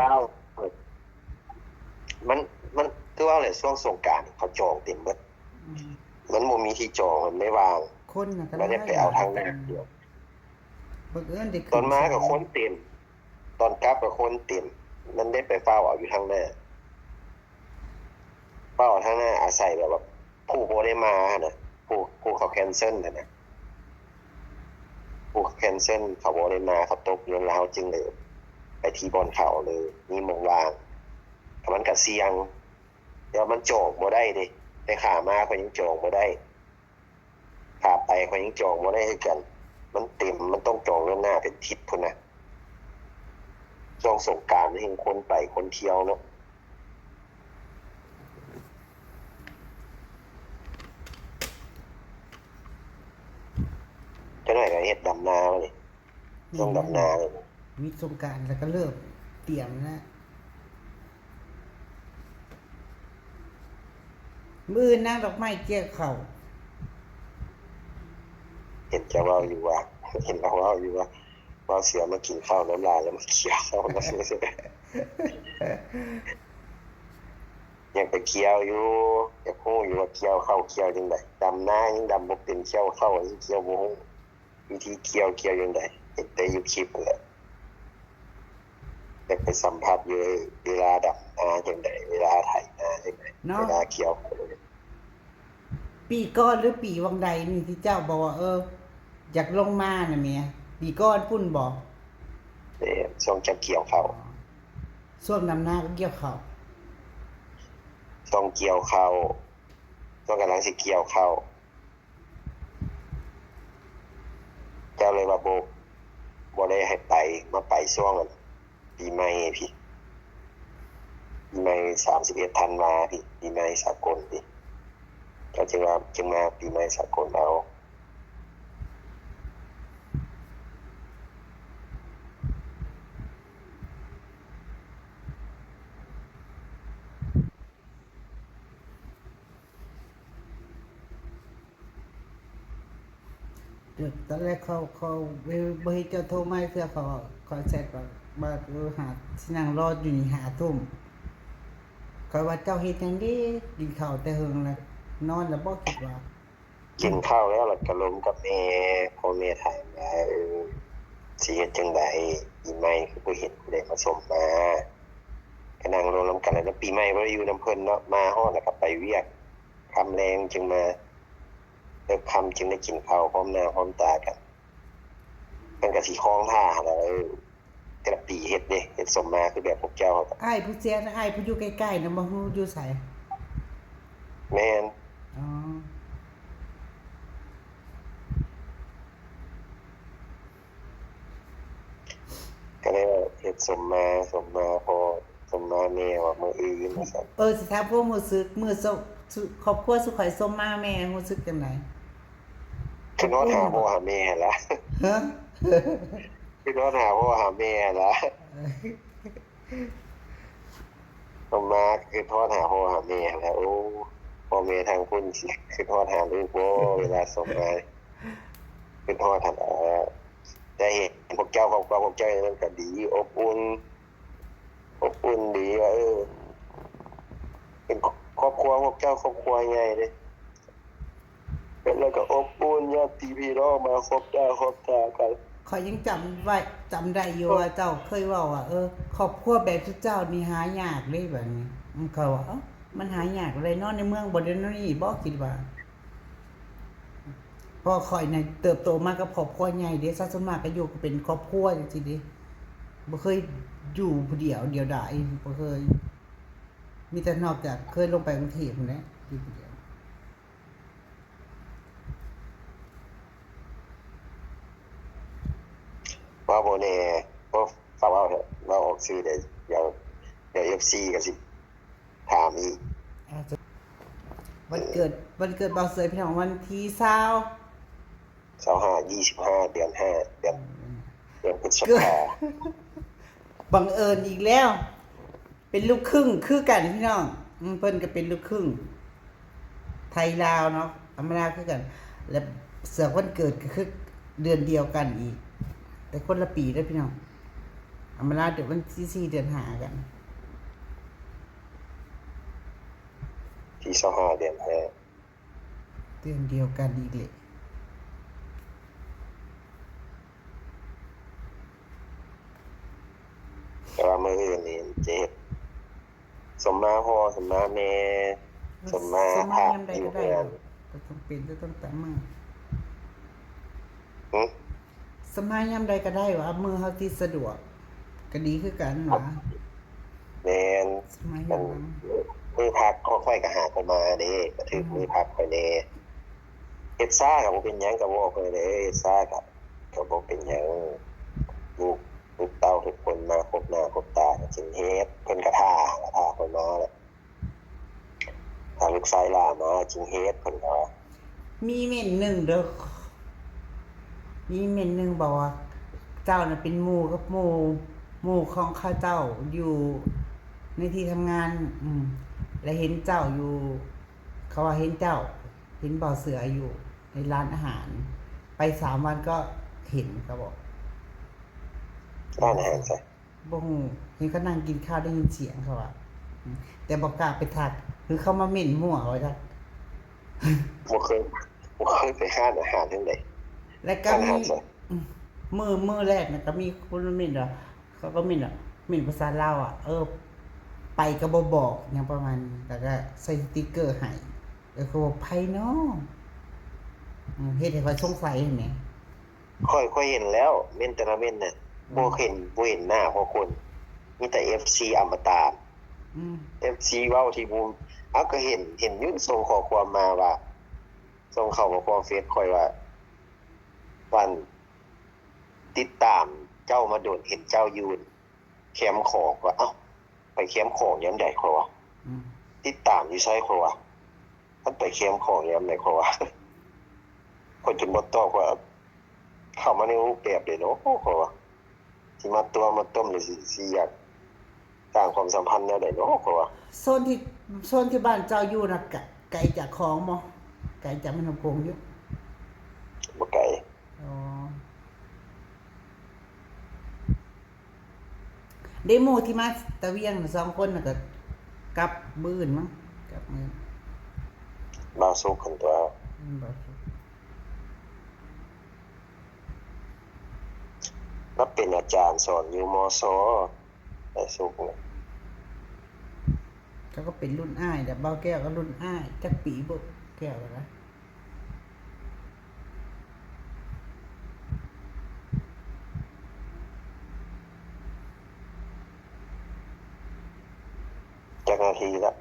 ມັນ ມັນຄືວ່າແຫຼະ ຊ່ວງສົງການເຂົາຈອງເຕັມເບິດ ມັນບໍ່ມີທີ່ຈອງ ມັນໄດ້ວ່າງ ຄົນນະກໍ ມັນໄດ້ໄປເອົາທາງໜ້າດຽວ ບັງເອີນໄດ້ຂຶ້ນ ຕອນມາກໍຄົນເຕັມ ຕອນກັບກໍຄົນເຕັມ ມັນໄດ້ໄປຟ້າວເອົາຢູ່ທາງໜ້າ ຟ້າວເອົາທາງໜ້າ ອາໄສແບບວ່າຜູ້ບໍ່ໄດ້ມາຫັ້ນນະ ຜູ້ ຜູ້ເຂົາແຄນເຊິນຫັ້ນນະ ຜູ້ແຄນເຊິນ ເຂົາບໍ່ໄດ້ມາ ເຂົາຕົກເງິນ ແລ້ວເຮົາຈຶ່ງໄດ້ໄປທີ່ບ່ອນເຂົາເລີຍ ມີໝ່ອງວ່າງ ແຕ່ມັນກໍສ່ຽງ ແຕ່ວ່າມັນຈອງບໍ່ໄດ້ເດ້ ແຕ່ຂາມາຂ້ອຍຍັງຈອງບໍ່ໄດ້ ຂາໄປຂ້ອຍຍັງຈອງບໍ່ໄດ້ຄືກັນ ມັນເຕັມ ມັນຕ້ອງຈອງລ່ວງໜ້າເປັນທິດພຸ້ນນະ ຊ່ວງສົງການແຮ່ງຄົນໄປຄົນທ່ຽວເນາະ ຈັກໜ້ອຍກໍເຮັດດຳນາບາດນີ້ ຊ່ວງດຳນານີ້ ມີສົງການແລ້ວກໍເລີ່ມຕຽມແລ້ວ ມື້ອື່ນນາງດອກໄມ້ກ່ຽວເຂົ້າ ເຫັນເຈົ້າເວົ້າຢູ່ວ່າ ເຫັນລາວເວົ້າຢູ່ວ່າ ເວົ້າເສຍມາກິນເຂົ້ານຳຫຼານ ແລ້ວມາກ່ຽວເຂົ້ານຳ ຢາກໄປກ່ຽວຢູ່ ຢາກຮູ້ຢູ່ວ່າກ່ຽວເຂົ້າກ່ຽວຈັ່ງໃດ ດຳນາຍັງດຳບໍ່ເປັນ ກ່ຽວເຂົ້າຍັງກ່ຽວບໍ່ຮູ້ ວິທີກ່ຽວ ກ່ຽວຈັ່ງໃດ ເຫັນແຕ່ຢູ່ຄລິບຫັ້ນແຫຼະ ຢາກໄປສຳຜັດຢູ່ເວລາດຳນາຈັ່ງໃດ ເວລາໄຖນາຈັ່ງໃດ ເນາະ ເວລາກ່ຽວເຂົ້າ ປີກ່ອນຫຼືປີຫວ່າງໃດນີ້ທີ່ເຈົ້າບອກວ່າ ເອີ ຢາກລົງມານະແມ່ ປີກ່ອນພຸ້ນບໍ? ແມ່ນ ຊ່ວງເຈົ້າກ່ຽວເຂົ້າ ຊ່ວງດຳນາກໍກ່ຽວເຂົ້າ ຊ່ວງກ່ຽວເຂົ້າ ຊ່ວງກຳລັງຊິກ່ຽວເຂົ້າ ເຈົ້າເລີຍວ່າບໍ່ ບໍ່ໄດ້ໃຫ້ໄປ ມາໄປຊ່ວງອັນປີໃໝ່ພີ້ ປີໃໝ່ສາມສິບເອັດທັນວາພີ້ ປີໃໝ່ສາກົນພີ້ ເຈົ້າຈຶ່ງວ່າ ຈຶ່ງມາປີໃໝ່ສາກົນເອົາ. ຕອນແລກເຂົາ ເຂົາບໍ່ເຫັນເຈົ້າໂທມາເທື່ອ ເຂົາ ເຂົາແຊັດວ່າ ວ່າ ເອີ ຫາ ຊິນັ່ງລໍຢູ່ນີ້ຫ້າທຸ່ມ ຂ້ອຍວ່າເຈົ້າເຮັດຫຍັງເດ ກິນເຂົ້າແຕ່ເຫິງແລ້ວ ນອນແລ້ວບໍ ຄິດວ່າ ກິນເຂົ້າແລ້ວ ແລ້ວກໍລົມກັບແມ່ ພໍ່ແມ່ຖາມວ່າ ເອີ ຊິເຮັດຈັ່ງໃດ ປີໃໝ່ຄືບໍ່ເຫັນຜູ້ໃດມາຊົມມາ ກໍນັ່ງລົມນຳກັນ ແລ້ວປີໃໝ່ບໍ່ໄດ້ຢູ່ນຳເພິ່ນເນາະ ມາຮອດແລ້ວກໍໄປວຽກ ຄ່ຳແລງຈຶ່ງມາ ເລິກຄ່ຳຈຶ່ງໄດ້ກິນເຂົ້າພ້ອມໜ້າພ້ອມຕາກັນ ມັນກໍຊິຄອງຖ້າຫັ້ນແຫຼະ ເອີ ແຕ່ລະປີເຮັດເດ້ ເຮັດສົມມາຄືແບບພວກເຈົ້າ. ອ້າຍຜູ້ເສຍນະ ອ້າຍຜູ້ຢູ່ໃກ້ໆນະ ບໍ່ຮູ້ຢູ່ໃສ? ແມ່ນ. ອໍ ກໍເລີຍວ່າເຮັດສົມມາ ສົມມາພໍ່ ສົມມາແມ່ວ່າມື້ອື່ນວ່າຊັ້ນ. ເອີ ຊິຖາມຄວາມຮູ້ສຶກ ມື້ສົມ ຄອບຄົວສຸມຂ້ອຍສົມມາແມ່ ຮູ້ສຶກຈັ່ງໃດ? ຄືນອນຫາພໍ່ຫາແມ່ຫັ້ນລະ. ຮະ? ຄືນອນຫາພໍ່ຫາແມ່ຫັ້ນລະ. ອອກມາຄືຮອດຫາພໍ່ຫາແມ່ຫັ້ນແຫຼະ. ໂອ້ ພໍ່ແມ່ທາງພຸ້ນຊິຄືຮອດຫາລູກບໍ່ ເວລາສົ່ງມາ ຄືຮອດຫັ້ນແຫຼະ. ໄດ້ເຫັນພວກເຈົ້າ ຄອບຄົວພວກເຈົ້ານັ້ນກໍດີ ອົບອຸ່ນ ອົບອຸ່ນດີວ່າ ເອີ ເປັນຄອບຄົວພວກເຈົ້າ ຄອບຄົວໃຫຍ່ເດ້. ເປັນແລ້ວກໍອົບອຸ່ນ ຍາດຕິພີ່ນ້ອງມາຄົບໜ້າຄົບຕາກັນ. ຂ້ອຍຍັງຈຳໄວ້ ຈຳໄດ້ຢູ່ວ່າເຈົ້າເຄີຍເວົ້າວ່າ ເອີ ຄອບຄົວແບບຊຸມເຈົ້ານີ້ຫາຍາກເດ້ ບາດນີ້ ອືມ ຂ້ອຍວ່າ ເອົ້າ ມັນຫາຍາກແນວໃດເນາະ ໃນເມືອງບໍ່ແນວນີ້ບໍ່ ຄິດວ່າ ເພາະຂ້ອຍນີ້ເຕີບໂຕມາກັບຄອບຄົວໃຫຍ່ເດ້ ຊະ ສ່ວນມາກກໍຢູ່ເປັນຄອບຄົວຈັ່ງຊີ້ເດ້ ບໍ່ເຄີຍຢູ່ຜູ້ດຽວ ດຽວດາຍ ບໍ່ເຄີຍ ມີແຕ່ນອກຈາກເຄີຍລົງໄປກຸງເທບພຸ້ນແຫຼະ ຢູ່ຜູ້ດຽວ. ເວົ້າບໍ່ແນ່ ເວົ້າ ເວົ້າ ເວົ້າອອກຊື່ເດ້ ດຽວ ດຽວເອັຟຊີກໍຊິຖາມອີກ. ອ່າ ວັນເກີດ ວັນເກີດບ່າວເສືອ ພີ່ນ້ອງ ວັນທີຊາວ ຊາວຫ້າ ຊາວຫ້າ ເດືອນຫ້າ ເດືອນ ເດືອນພຶດສະພາ. ບັງເອີນອີກແລ້ວ ເປັນລູກຄຶ່ງຄືກັນພີ່ນ້ອງ ອືມ ເພິ່ນກໍເປັນລູກຄຶ່ງໄທລາວເນາະ ອຳມາລາຄືກັນ ແລະ ເສືອວັນເກີດກໍຄືເດືອນດຽວກັນອີກ ແຕ່ຄົນລະປີເດີພີ່ນ້ອງ ອຳມາລາເກີດວັນທີສີ່ ເດືອນຫ້າກັນ ທີຊາວຫ້າ ເດືອນຫ້າ ເດືອນດຽວກັນອີກແຫຼະ. ແຕ່ວ່າມື້ອື່ນນີ້ຈະເຮັດສົມມາພໍ່ ສົມມາແມ່ ເອີ ສົມມາ ສົມມາຍາມໃດກໍໄດ້ ພະຢູ່ເຮືອນ ບໍ່ຈຳເປັນຈະຕ້ອງແຕ່ງມື້. ຫຶ? ສະມາຍາມໃດກໍໄດ້ຫວາ ມື້ເຮົາທີ່ສະດວກກໍດີຄືກັນຫວາ. ແມ່ນ ສະມາຍາມ ມື້ພັກຂອງຂ້ອຍກໍຫາຂ້ອຍມາເດ້ ກໍຖືກ ອືມ ມື້ພັກຂ້ອຍແດ່. ເຮັດຊ້າກໍບໍ່ເປັນຫຍັງ ກໍບອກເພິ່ນເດ້ ເຮັດຊ້າກໍ ກໍບໍ່ເປັນຫຍັງ ລູກ ລູກເຕົ້າທຸກຄົນມາຄົບໜ້າຄົບຕາກໍຈຶ່ງເຮັດ ເພິ່ນກໍຖ້າ ຖ້າຂ້ອຍມາແຫຼະ. ຖ້າລູກຊາຍຫຼ້າມາຈຶ່ງເຮັດ ເພິ່ນກໍວ່າ. ມີເມັ້ນໜຶ່ງເດີ ມີເມັ້ນໜຶ່ງບອກວ່າ ເຈົ້ານະເປັນໝູ່ກັບໝູ່ ໝູ່ຂອງເຂົາເຈົ້າຢູ່ໃນທີ່ທຳງານ ອືມ ແລະເຫັນເຈົ້າຢູ່ ເຂົາວ່າເຫັນເຈົ້າ ເຫັນບ່າວເສືອຢູ່ໃນຮ້ານອາຫານ ໄປສາມວັນກໍເຫັນ ເຂົາບອກ. ຮ້ານອາຫານໃສ? ບໍ່ຮູ້ ເຫັນເຂົານັ່ງກິນຂ້າວໄດ້ຍິນສຽງເຂົາວ່າ ອືມ ແຕ່ບໍ່ກ້າໄປທັກ ຫຼືເຂົາມາເມັ້ນມົ້ວວ່າຈັກ. ບໍ່ເຄີຍ ບໍ່ເຄີຍໄປຮ້ານອາຫານທາງໃດ. ແລ້ວກໍມີ ມື້ ມື້ແລກນະ ກໍມີຄົນມາເມັ້ນວ່າ ເຂົາກໍເມັ້ນວ່າ ເມັ້ນພາສາລາວວ່າ ເອີ ໄປກໍບໍ່ບອກ ຫຍັງປະມານນີ້ ແລ້ວກໍໃສ່ສະຕິກເກີໃຫ້ ເອີ ເຂົາວ່າ ໃຜນໍ ເຮັດໃຫ້ຂ້ອຍສົງໄສຫັ້ນແຫຼະ. ຂ້ອຍ ຂ້ອຍເຫັນແລ້ວ ເມັ້ນແຕ່ລະເມັ້ນນະ ອືມ ບໍ່ເຫັນ ບໍ່ເຫັນໜ້າພວກຄົນ ມີແຕ່ເອັຟຊີອະມະຕະ ອືມ ເອັຟຊີເວົ້າທີ່ບໍ່ ເອົາ ກໍເຫັນ ເຫັນຢູ່ ສົ່ງຂໍ້ຄວາມມາວ່າ ສົ່ງເຂົ້າມາຄວາມເຟສຂ້ອຍວ່າ ອັນ ຕິດຕາມເຈົ້າມາດົນ ເຫັນເຈົ້າຢູ່ ແຄມຂອງວ່າ ເອົ້າ ໄປແຄມຂອງຍາມໃດ ຂ້ອຍວ່າ ອືມ ຕິດຕາມຢູ່ໃສ ຂ້ອຍວ່າ ມັນໄປແຄມຂອງຍາມໃດ ຂ້ອຍວ່າ ຂ້ອຍຈຶ່ງບໍ່ຕອບວ່າ ເຂົ້າມາໃນຮູບແບບໃດເນາະ ຂ້ອຍວ່າ ຊິມາຕົວມາຕົ້ມ ຫຼືຊິ ຊິຢາກສ້າງຄວາມສຳພັນແນວໃດເນາະ ຂ້ອຍວ່າ. ໂຊນທີ່ ໂຊນທີ່ບ້ານເຈົ້າຢູ່ນະ ກະ ໄກຈາກຂອງບໍ່? ໄກຈາກແມ່ນ້ຳໂຂງຢູ່? ບໍ່ໄກ. ອໍ ເດໂມທີ່ມາຕະວຽງສອງຄົນນະ ກໍກັບມື້ອື່ນມັ້ງ ກັບມື້ ບ່າວສຸກຫັ້ນຕົວະ ອືມ ບ່າວສຸກ ລາວເປັນອາຈານສອນຢູ່ ມສ ບ່າວສຸກນະ ເຂົາກໍເປັນລຸ້ນອ້າຍແຫຼະ ບ່າວແກ້ວກໍລຸ້ນອ້າຍ ຈັກປີບຸ ແກ້ວລະ? ຈັກນາທີລະ?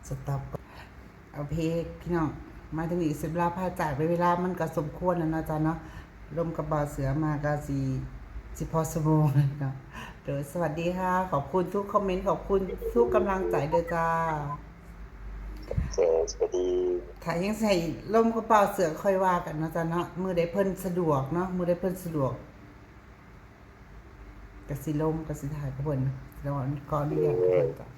ສະຕັອບກ່ອນ ໂອເຄ ພີ່ນ້ອງ ມາເຖິງນີ້ ເສຍເວລາພາຈາກ ເວລາມັນກໍສົມຄວນແລ້ວເນາະ ອາຈານເນາະ. ລົມກັບບ່າວເສືອມາກໍຊິ ຊິພໍຊົ່ວໂມງເນາະ. ໂດຍ ສະຫວັດດີຄ່ະ ຂອບຄຸນທຸກຄອມເມັນ ຂອບຄຸນທຸກກຳລັງໃຈເດີຈ້າ. ໂດຍ ສະຫວັດດີ. ຖ້າຍັງຊິໃຫ້ລົມກັບບ່າວເສືອ ຄ່ອຍວ່າກັນເນາະຈ້າເນາະ ມື້ໃດເພິ່ນສະດວກເນາະ ມື້ໃດເພິ່ນສະດວກ ກະຊິລົມ ກະຊິຖ່າຍກັບເພິ່ນ. ຂໍອະນຸຍາດເພິ່ນກ່ອນ.